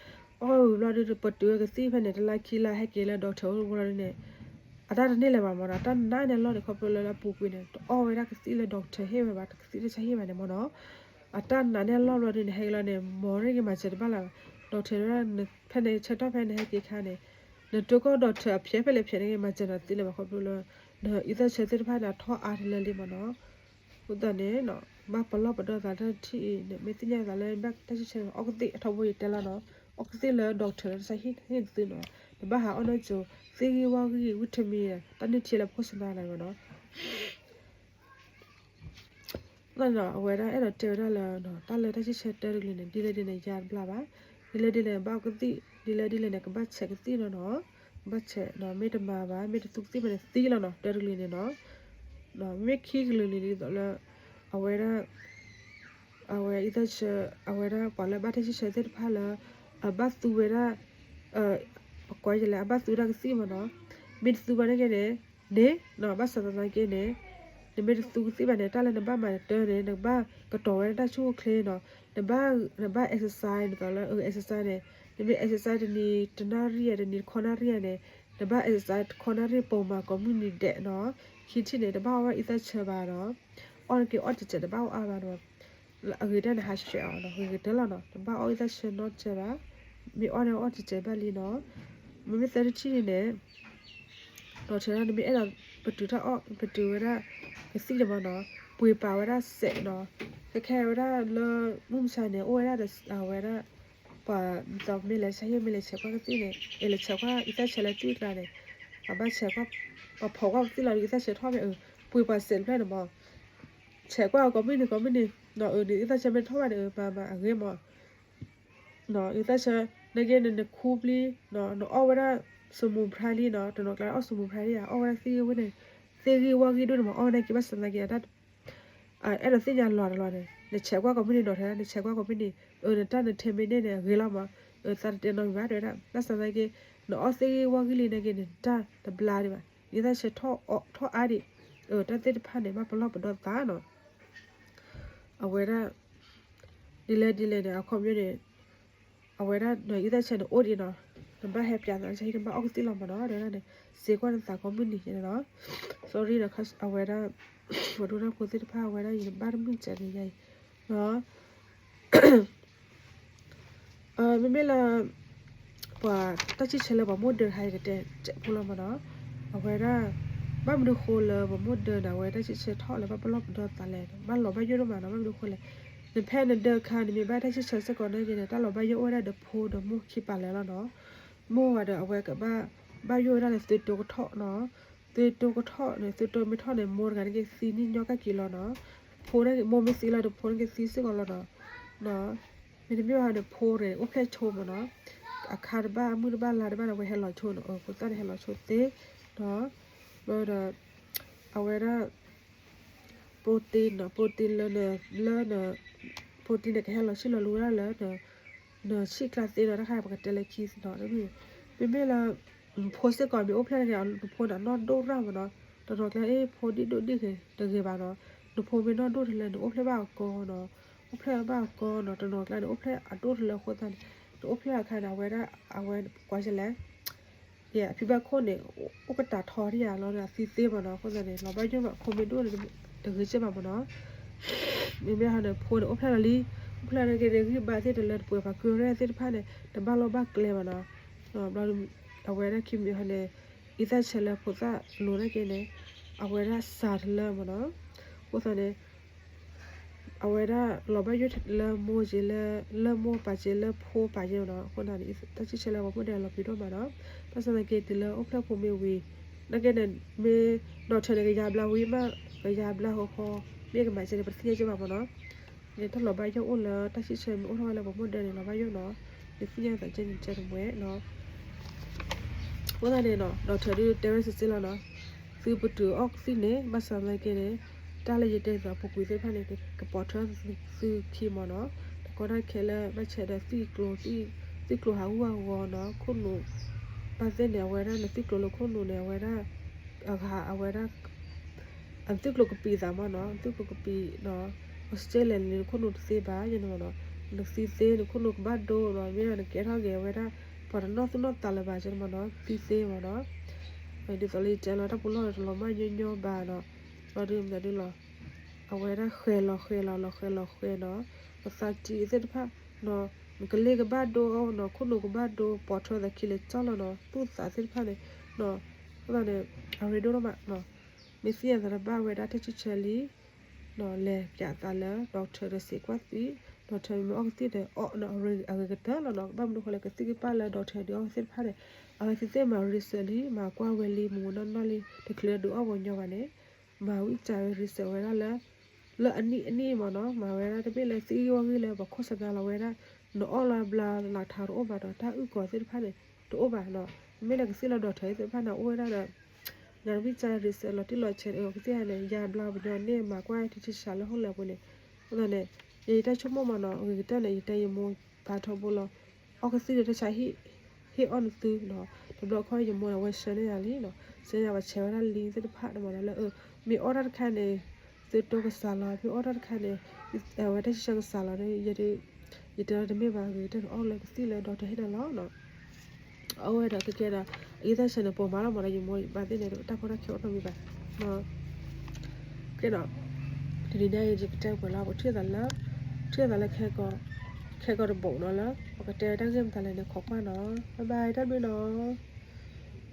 အီၣ်ဝံၤဘျီဒုး ပတုၤဝဲကသံၣ်ဖဲန့ၣ် တလါခံလါ ဟဲက့ၤလၢ doctor အိၣ်ဝဲလီၤဒုးန့ၣ် အတၢ်တန့ၢ်လၢၤဘၣ်မ့ၢ်နီၤ တၢ်နာ်န့ၢ်အလီၢ်န့ၣ် ခီဖျိလၢလၢအပူၤကွံာ်န့ၣ် တအီၣ်ဝဲဒၣ်ကသံၣ်လၢ doctor ဟ့ၣ်ဝဲဘၣ် ကသံၣ်တၢ်ဆါဟ့ၣ်ဘၣ်န့ၣ်မ့ၢ်နီၤ အတၢ်နာ်န့ၢ်အလီၢ်ဘျီဒုးန့ၣ် ဟဲက့ၤလီၤန့ၣ် မ်န့ၢ်က့ၤမၤစၢၤတဘၣ်လၢၤဘၣ် doctor ဝဲဒၣ် ဖဲန့ၣ်ဆၢကတီၢ်ဖဲန့ၣ်ဟဲက့ၤခါန့ၣ် နတိၢ်ကီၢ် doctor အဖျဲၣ်ဖဲလဲၣ်ဖျဲၣ်န့ၣ်က့ၤမၤစၢၤနၤသ့လၢၤဘၣ် ခီဖျိလၢ နအံသၣ်ဆၢသ့ၣ်တဖၣ်န့ၣ် အထီၣ်အါတလၢလံမ့ၢ်နီၤ အဃိသတးန့ၣ် ဘၣ်ပလီၢ်ပဒီသးတၢ်ထံၣ်အံၤန့ၣ် မ့ၢ်သ့ၣ်ညါသးလၢဘၣ်တၢ်ဆံၣ်ဆၢ အီၣ်ကသံၣ်အထီဘိယတဲလီၤနီၤ အီၣ်ကသံၣ်လၢ doctor လၢတၢ်ဆါဟ့ၣ်န့ၢ်သုနီၤ နဘၣ်ဟးအီၣ်နီၢ်ကၠိ သ့ၣ်ဂံၢ်ဝၣ်ဂံၢ် ဝံၣ်ထမံ တၢ်နုၢ်ထံလၢပခိၣ်စနါန့ၣ်မ့ၢ်နီၤ အဝဲဒၣ်အဲၣ်ဒိးတဲဝဲဒၣ်လၢ တၢ်လၢတၢ်ဆံၣ်ဆၢတၢတကလုာ်န့ၣ် ဒ်လဲၣ်ဒ်လဲၣ်န့ၣ် ယါတဘျါဘၣ် ဒ်လဲၣ်ဒ်လဲၣ်န့ၣ် ဘၣ်အီၣ်ကသံၣ် ဒ်လဲၣ်ဒ်လဲၣ်န့ၣ် ကဘၣ်ဆဲးကသံၣ်လီၤနီၤ ကဘၣ်ဆဲး မ့ၢ်တမၤဘၣ် မ့ၢ်တသူကသံၣ်ဘၣ်န့ၣ် သံလီၤနီၤ တၢတကလုာ်န့ၣ်နီၤ မ့မ့ၢ်ခံကလုာ်န့ၣ်ဒ်သိးလၢ အဝဲဒၣ် အဝဲအံသၣ်ဆၢ အဝဲဒၣ်ပှၤလၢဘၣ်တၢ်ဆံၣ်ဆၢသ့ၣ်တဖၣ်လၢ အဘၣ်သူဝဲဒၣ် ပကိးယလဲၣ် အဘၣ်သူဝဲဒၣ်ကသံၣ်မ့ၢ်နီၤ မ့ၢ်တသူဘၣ်န့ၣ်က့န့ၣ် န့ၣ် ဘၣ်ဆၣ်သနာ်က့န့ၣ် နမ့ၢ်တသူကသံၣ်ဘၣ်န့ၣ် တၢ်လၢနဘၣ်မၤတၢ်န့ၣ် နကဘၣ်ကတီၤဝဲဒၣ်တၢ်ဆူၣ်အိၣ်ချ့နီၤ နဘၣ် နဘၣ် exercise ဒ်သိးလၢ exercise န့ၣ် နမ့ၢ် exercise တနံၤတနၣ်ရံၣ်ဧါ တနံၤတခီနၣ်ရံၣ်ဧါန့ၣ် နဘၣ် exercise တခီနၣ်ရံၣ်ပိာ်မၤကိးမုၢ်နံၤဒဲးနီၤ. ခံထံၣ်န့ၣ် တဘၣ်အီၣ်ဘၣ်အံသၣ်ဆၢဘၣ်နီၤ. အီၣ်တက့ၢ်အီၣ်တစဲး တဘၣ်အီၣ်အါဘၣ်နီၤ. အဂ့ၤတၢ်န့ၣ် ဟးဆှဲးအီၤနီၤ ဂ့ၤကတၢၢ်လီၤနီၤ. တဘၣ်အီၣ်အံသၣ်ဆၢနီတစဲးဘၣ်. မ့ၢ်အီၣ်န့ၣ်အီၣ်တစဲးဘၣ်လံနီၤ. မ့မ့ၢ်သၢထံၣ်န့ၣ်န့ၣ် ဒီးထဲဒၣ်နမ့ၢ်အဲၣ်ဒိး ပတုာ်တၢ်အီၣ် ပတုာ်ဝဲဒၣ် ကသံၣ်န့ၣ်မးနီၤ ပှ့ၤပာ်ဝဲဒၣ်စဲးနီၤ. ခဲခဲဝဲဒၣ်လၢ မုၢ်မဆါန့ၣ် အိၣ်ဝဲဒၣ်ဒီး အဝဲဒၣ် ပှၤဒ်သိးမ့ၢ်လဲၤဆါဟံၣ် မ့ၢ်လဲၤဆဲးကွၢ်ကသံၣ်န့ၣ် အဲ လဲၤဆဲးကွၢ်အံသၣ်ဆၢလၢသွံၣ်အကျါန့ၣ် ပဘၣ်ဆဲးကွၢ် ပဖီၣ်ကွၢ်ကသံၣ်လီၤဒီး အံသၣ်ဆၢထီၣ်မ့ၢ်အ ပှ့ၤပာ်စဲးတဖျၢၣ်န့ၣ်မး ဆဲးကွၢ်အီၤကိးမုၢ်နံၤကိးမုၢ်နံၤ အံသၣ်ဆၢမ့ၢ်ထီၣ်ဘၣ်န့ၣ် မၤမၤအဂ့ၤမး အံသၣ်ဆၢ နက့န့ၣ် နခူပျံၤ နအီၣ်ဝဲဒၣ် စမူဖရါလံနီၤ တနီၤကျါအီၣ်စမူဖရါလံဧါ အီၣ်ဝဲဒၣ်သ့ၣ်ဂ့ၢ်ဝဲန့ၣ် သ့ၣ်ဂ့ၢ်ဝၣ်ဂ့ၢ်ဒိၣ်န့ၣ်မး အီၣ်ဝဲဒၣ်က့ၤဘၣ်ဆၣ်သနာ်က့ အတၢ် အဲၣ်ဒိးသ့ၣ်ညါလီၤတလီၤန့ၣ် နဆဲးကွၢ်ကိးမုၢ်နံၤဒီး ထဲဒၣ် နဆဲးကွၢ်ကိးမုၢ်နံၤ အၢ နတၢ်နထဲမ့ၢ်န့ၢ်န့ၣ် အဂ့ၤလီၤမး အသးတတဲနီတမံၤဘၣ် တဲဝဲဒၣ် ဘၣ်ဆၣ်သနာ်က့ နအီၣ်သ့ၣ်ဂ့ၢ်ဝၣ်ဂ့ၢ်လံနာ်က့န့ၣ် နတၢ်တဘျါဒံးဘၣ် အံသၣ်ဆၢထီၣ်အါဒံး အတၢ်သ့ၣ်တဖၣ်န့ၣ် ဘၣ်ပလီၢ်ပဒီသးနီၤ အဝဲဒၣ် ဒ်လဲၣ်ဒ်လဲၣ်န့ၣ် အခီပညီန့ၣ် အဝဲဒၣ်နအံသၣ်ဆၢန့ၣ်အိၣ်ဒံးနီၤ နဘၣ်ဟဲပၠးသးဆါဟံၣ် နဘၣ်အီၣ်ကသံၣ်လီၤမးနီၤ တဲဝဲဒၣ်န့ၣ် စ့ကွၢ်နသးကိးမုၢ်နံၤန့ၣ်နီၤ sorry နီၤ အဝဲဒၣ် ပှၤဒိကနၣ်ဖိသ့ၣ်တဖၣ် အဝဲဒၣ်ယဘၣ်တမုာ်စဲးန့ၣ်ယၤအံၤ မ့မ့ၢ်လၢ ပှၤတၢ်စံးဆၢလၢပှၤမိၢ်ဒၢးတခါ ယကတဲစဲးဖိလီၤမးနီၤ အဝဲဒၣ် ဘၣ်မနုၤဃိလၢပှၤမိၢ်ဒၢးန့ၣ် အဝဲတၢ်စံးဆၢထီၣ်လၢဘၣ်ပလီၢ်ပဒီသးလဲၣ် ဘၣ်လီၤဘၣ်ယိၣ်ဒိၣ်မးနီၤ ဘၣ်မနုၤဃိလဲၣ် နဖဲနဒၢးအခါ နမ့ၢ်ဘၣ်တၢ်စံးဆၢစ့ၢ်ကီးနာ်က့န့ၣ် တၢ်လီၤဘၣ်ယိၣ်အိၣ်ဝဲဒၣ်ဒီးဖိဒီးမိၢ်ခံပာ်လၢာ်လီၤနီၤ မိၢ်ဝဲဒီးအဝဲကဘၣ် ဘၣ်ယိၣ်ဝဲဒၣ်လၢသုတိကထီၣ်နီၤ သုတိကထီၣ်န့ၣ် သုတိမ့ၢ်ထီၣ်န့ၣ် မိၢ်တဂၤန့ၣ်က့ၤသံန့ၢ်ညီကၣ်က့ၤလီၤနီၤ ဖိန့ၣ် မိၢ်မ့ၢ်သံလီၤဒီးဖိန့ၣ်က့ၤသံစ့ၢ်ကီးလီၤနီၤ မ့တမ့ၢ်ဘၣ်န့ၣ် ဖိန့ၣ် အိၣ်ဖျဲၣ်ဆိမးနီၤ အခါတဘၣ် အမုၢ်တဘၣ်လါတဘၣ်န့ၣ် အဝဲဟဲလီၤဆိနီၤ အဃိသတးန့ၣ် ဟဲလီၤဆိသ့နီၤ ဘျီဒီး အဝဲဒၣ် protein နီၤ protein လၢ လၢ protein န့ၣ် ကဟဲလီၤဆံၣ်လီၤလူဝဲဒၣ်လၢ နဆံၣ်ကျါသ့နီၤ တၢ်ခါပကတဲလၢခံနီၤ မ့မ့ၢ်လၢ နဖိစ့ၢ်ကီးမ့ၢ်အိၣ်ဖျဲၣ်န့ၣ် နဖိန့ၣ်နီၢ်ဒိၣ်ရၣ်မးနီၤ တနီၤကျါ အ့ ဖိဒံၣ်ဒိၣ်ဒံၣ်ဂ့ၤတဂ့ၤဘၣ်နီၤ နဖိမ့ၢ်နီၢ်ဒိၣ်တလၢ နအိၣ်ဖျဲၣ်ဘၣ်အကီနီၤ အိၣ်ဖျဲၣ်ဘၣ်အကီနီၤ တနီၤကျါန့ၣ် အိၣ်ဖျဲၣ်အဒိၣ်တလၢအဃိသတးန့ၣ် နအိၣ်ဖျဲၣ်အခါန့ၣ် အဝဲဒၣ် အဝဲကွၢ်စလဲၣ် ယဲ အဖံဘၣ်ခိၣ်န့ၣ် အိၣ်ကတၢ်ထီထံၣ်ယၤလီၤဒီး အသံသ့မးနီၤ အဃိသတးန့ၣ် လီၤဘၣ်ယိၣ်မး ဖိမ့ၢ်ဒိၣ်န့ၣ် တဂ့ၤကဲဘၣ်မးနီၤ မ့မ့ၢ်ဟီန့ၣ် ဖိန့ၣ် အိၣ်ဖျဲၣ်လီၤလံ အိၣ်ဖျဲၣ်လီၤက့ၤန့ၣ် ဂံၢ်ဘါသ့ၣ်တလၢတပှဲၤ ပှၤကရၢၢ်သ့ၣ်တဖၣ်န့ၣ် တဘၣ်လီၢ်ဘၣ်ကျဲဘၣ်နီၤ ဘျီ အဝဲဒၣ်ခံမံၤဟီန့ၣ် အံသၣ်ဆၢလၢဖိသၣ်လိၤနာ်က့န့ၣ် အဝဲဒၣ်စှၤတလၢမးနီၤ အဃိသတးန့ၣ် အဝဲဒၣ်လီၤဘၣ်ယိၣ်လၢမိၢ်က့ၤလၢ လၢမိၢ်ပၢ်က့ၤလၢဖိပၢ်က့ၤနီၤ အဃိန့ၣ် တၢ်စံးဆၢလၢပှၤမိၢ်ဒၢးလီၤပျံၤဒိၣ်မးနီၤ ဘၣ်ဆၣ်သနာ်က့တုၤလၢအိၣ်ဖျဲၣ်ဖိမ့ၢ်ဝံၤ နာ်က့န့ၣ် မ့ၢ် doctor န့ၣ် ကယၤဘျါဝံၤမး ကယၤဘျါဃီဃီ မ့ၢ်ကမၤစၢၤန့ၣ် ပတသ့ၣ်ညါကဲဘၣ်မးနီၤ န့ၣ်တၢ်လီၤဘၣ်ယိၣ်အိၣ်လၢတၢ်စံးဆၢမ့ၢ်အိၣ်ထီၣ်ဝဲလၢပှၤမိၢ်ဒၢးန့ၣ် လီၤဘၣ်ယိၣ်နီၤ ယသ့ၣ်ညါသးကဲန့ၣ်ကဲတမှဲနီၤ အဃိသတးန့ၣ်နီၤ doctor ဒုးတဲဝဲစ့ၢ်စ့ၢ်လီၤနီၤ သုပတုာ်အီၣ်ကသံၣ်န့ၣ် ဘၣ်ဆၣ်သနာ်က့န့ၣ် တၢ်လၢယတဲအသိး အပူၤကွံာ်သ့ၣ်တဖၣ်န့ၣ် ကပိာ်ထွဲသုခံမးနီၤ တကီတၢ်ခဲလၢာ် ဘၣ်ဆၣ်ဒီး သွံၣ်ကျိၤဟးဂူာ်ဟးဂီၤနီၤ ခိၣ်နူာ် ဘၣ်သ့ၣ်န့ၣ် အဝဲဒၣ်နသွံၣ်ကျိၤလၢခိၣ်နူာ်န့ၣ် အဝဲဒၣ် အဂၤ အဝဲဒၣ် အသွံၣ်ကျိၤကပံာ်သးမးနီၤ အသွံၣ်ကျိၤကပံာ်နီၤ Australia န့ၣ် နခိၣ်နူာ်တသ့ဘၣ် ယဲန့ၣ်မးနီၤ နသံသ့ နခိၣ်နူာ်ကဘၣ်ဒိနီၤ မ့ၢ်ဒီးနကဲထီၣ်က့ၤ အဝဲဒၣ် ပှၤတနီၣ်သူၣ်နီၣ်သးလၢၤဘၣ် ယဲန့ၣ်မးနီၤ သံသ့မးနီၤ ဒ်သိးလၢယတဲလီၤ တၢ်ပူၤလီၢ်တလီၤမၢ်ညီညီဘၣ်နီၤ ဘျီဒုးမတၤဒုးလီၤ အဝဲဒၣ်ဃဲၤလီၤဃဲၤလီၤလီၤဃဲၤလီၤဃဲၤနီၤ ပသးတံၢ်သ့ၣ်တဖၣ်နီၤ နကလ့ကဘၣ်ဒိနီၤ ခိၣ်နူာ်ကဘၣ်ဒိ ပိာ်ထွဲသးခံလၢကၠီလီၤနီၤ သူၣ်သးသ့ၣ်တဖၣ်န့ၣ်နီၤ အဃိသတးန့ၣ် အရ့ဒိၣ်ဒိၣ်မးနီၤ မ့ၢ်သ့ၣ်ညါသးတဘၣ်ဝဲဒၣ် တၢ်စံးဆၢလံ လဲၤပၠးသးလၢ doctor ဒီးစံးကွၢ်သံ doctor မ့ၢ်အီၣ်ကသံၣ်ဒီး အီၣ်နီၤ အဂ့ၤကတၢၢ်လီၤနီၤ ဘၣ်မနုၤဃိလဲၣ် ကသံၣ်ကပၢ်လၢ doctor ဒုးအီၣ်သ့ၣ်တဖၣ်န့ၣ် အဝဲသ့ၣ်သ့ၣ်မၤ research လံ မၤကွၢ်ဝဲလံ မုၢ်မုၢ်နီၢ်နီၢ်လံ တချုးဒုးအီၣ်ပှၤညီဘၣ်န့ၣ် မၤဝံၣ်စၢၤဝဲ research ဝဲဒၣ်လၢ လၢအနံၣ်အနံၣ်မးနီၤ မၤဝဲဒၣ်တမ့ၢ်လၢသံဂ့ၢ်ဝီဂ့ၢ်လၢ ပှၤခိၣ်စနါလီၤဝဲဒၣ် နအီၣ်လီၤဘျါလၢထးတအိၣ်ဘၣ်ဒီး တၢ်အုၣ်ကီၤသ့ၣ်တဖၣ်န့ၣ် တအိၣ်ဘၣ်နီၤ မ့မ့ၢ်လၢကသံၣ်လၢ doctor သ့ၣ်တဖၣ်န့ၣ် အိၣ်ဝဲဒၣ်ဒီး နၤဝံၣ်စၢၤ research လီၤတံၢ်လီၤဆဲး ကသံၣ်န့ၣ် ယၤဘျါပညီန့ၣ် မၤကွၢ်တံၢ်တံၢ်ဆးလၢဟီၣ်လၢပှဲၤန့ၣ် အဃိသတးန့ၣ် ယယတၢ်ဆိကမိၣ်မးနီၤ အဂ့ၤကတၢၢ်န့ၣ် ယတဲယမိၢ်ပၢ်ထီဘိလီၤ အီၣ်ကသံၣ်ဒီးတၢ်ဆါဟံၣ် ဟ့ၣ်အီၣ်နသုနီၤ တဘျီခီယမိၢ်န့ၣ် အဝဲဆှၢန့ၢ်ယၤလံနီၤ ဆှၢန့ၢ်ယၤ ပှၤဆဲးဝဲဒၣ် link သ့ၣ်တဖၣ်န့ၣ်မးနီၤ လၢ မ့ၢ်အီၣ်တၢ်တခါန့ၣ် သုတိၢ်ကစးလီၤ ဖဲအီၣ်တၢ်တခါန့ၣ်, အဝဲတၢ်ဆံဆၢကစးလီၤန့ၣ် ယတဲလၢတမ့ၢ်ဘၣ်ဂ့ၤ တၢ်အီၣ်လၢကသံၣ်လၢဒီးတဟ့ၣ်နၤလီၤနီၤ. အဝဲဒီးကကဲဒီး အဂံၢ်တၢ်ဆၢန့ၣ် ပိာ်မၤလီၤမးဒီး ယမိၢ်ယပၢ်သ့ၣ်န့ၣ် တၢ်ဖီၣ်တၢ်ခဲအိၣ်နီတမံၤဘၣ်. ကဲဒီး တနံၤညါအံၤ ယကတဲပှဲၤလီၤ ပထံၣ်သးလၢ ထံၣ်သးလၢ ခဲကီးတဘိးနီၤလၢ ပကတဲတၢ်ဂ့ၢ်မတၤလဲၣ်န့ၣ် ခိးကွၢ်နီၤ. ဘၣ်ဘၣ် တၢ်ဘျုးနီၤ.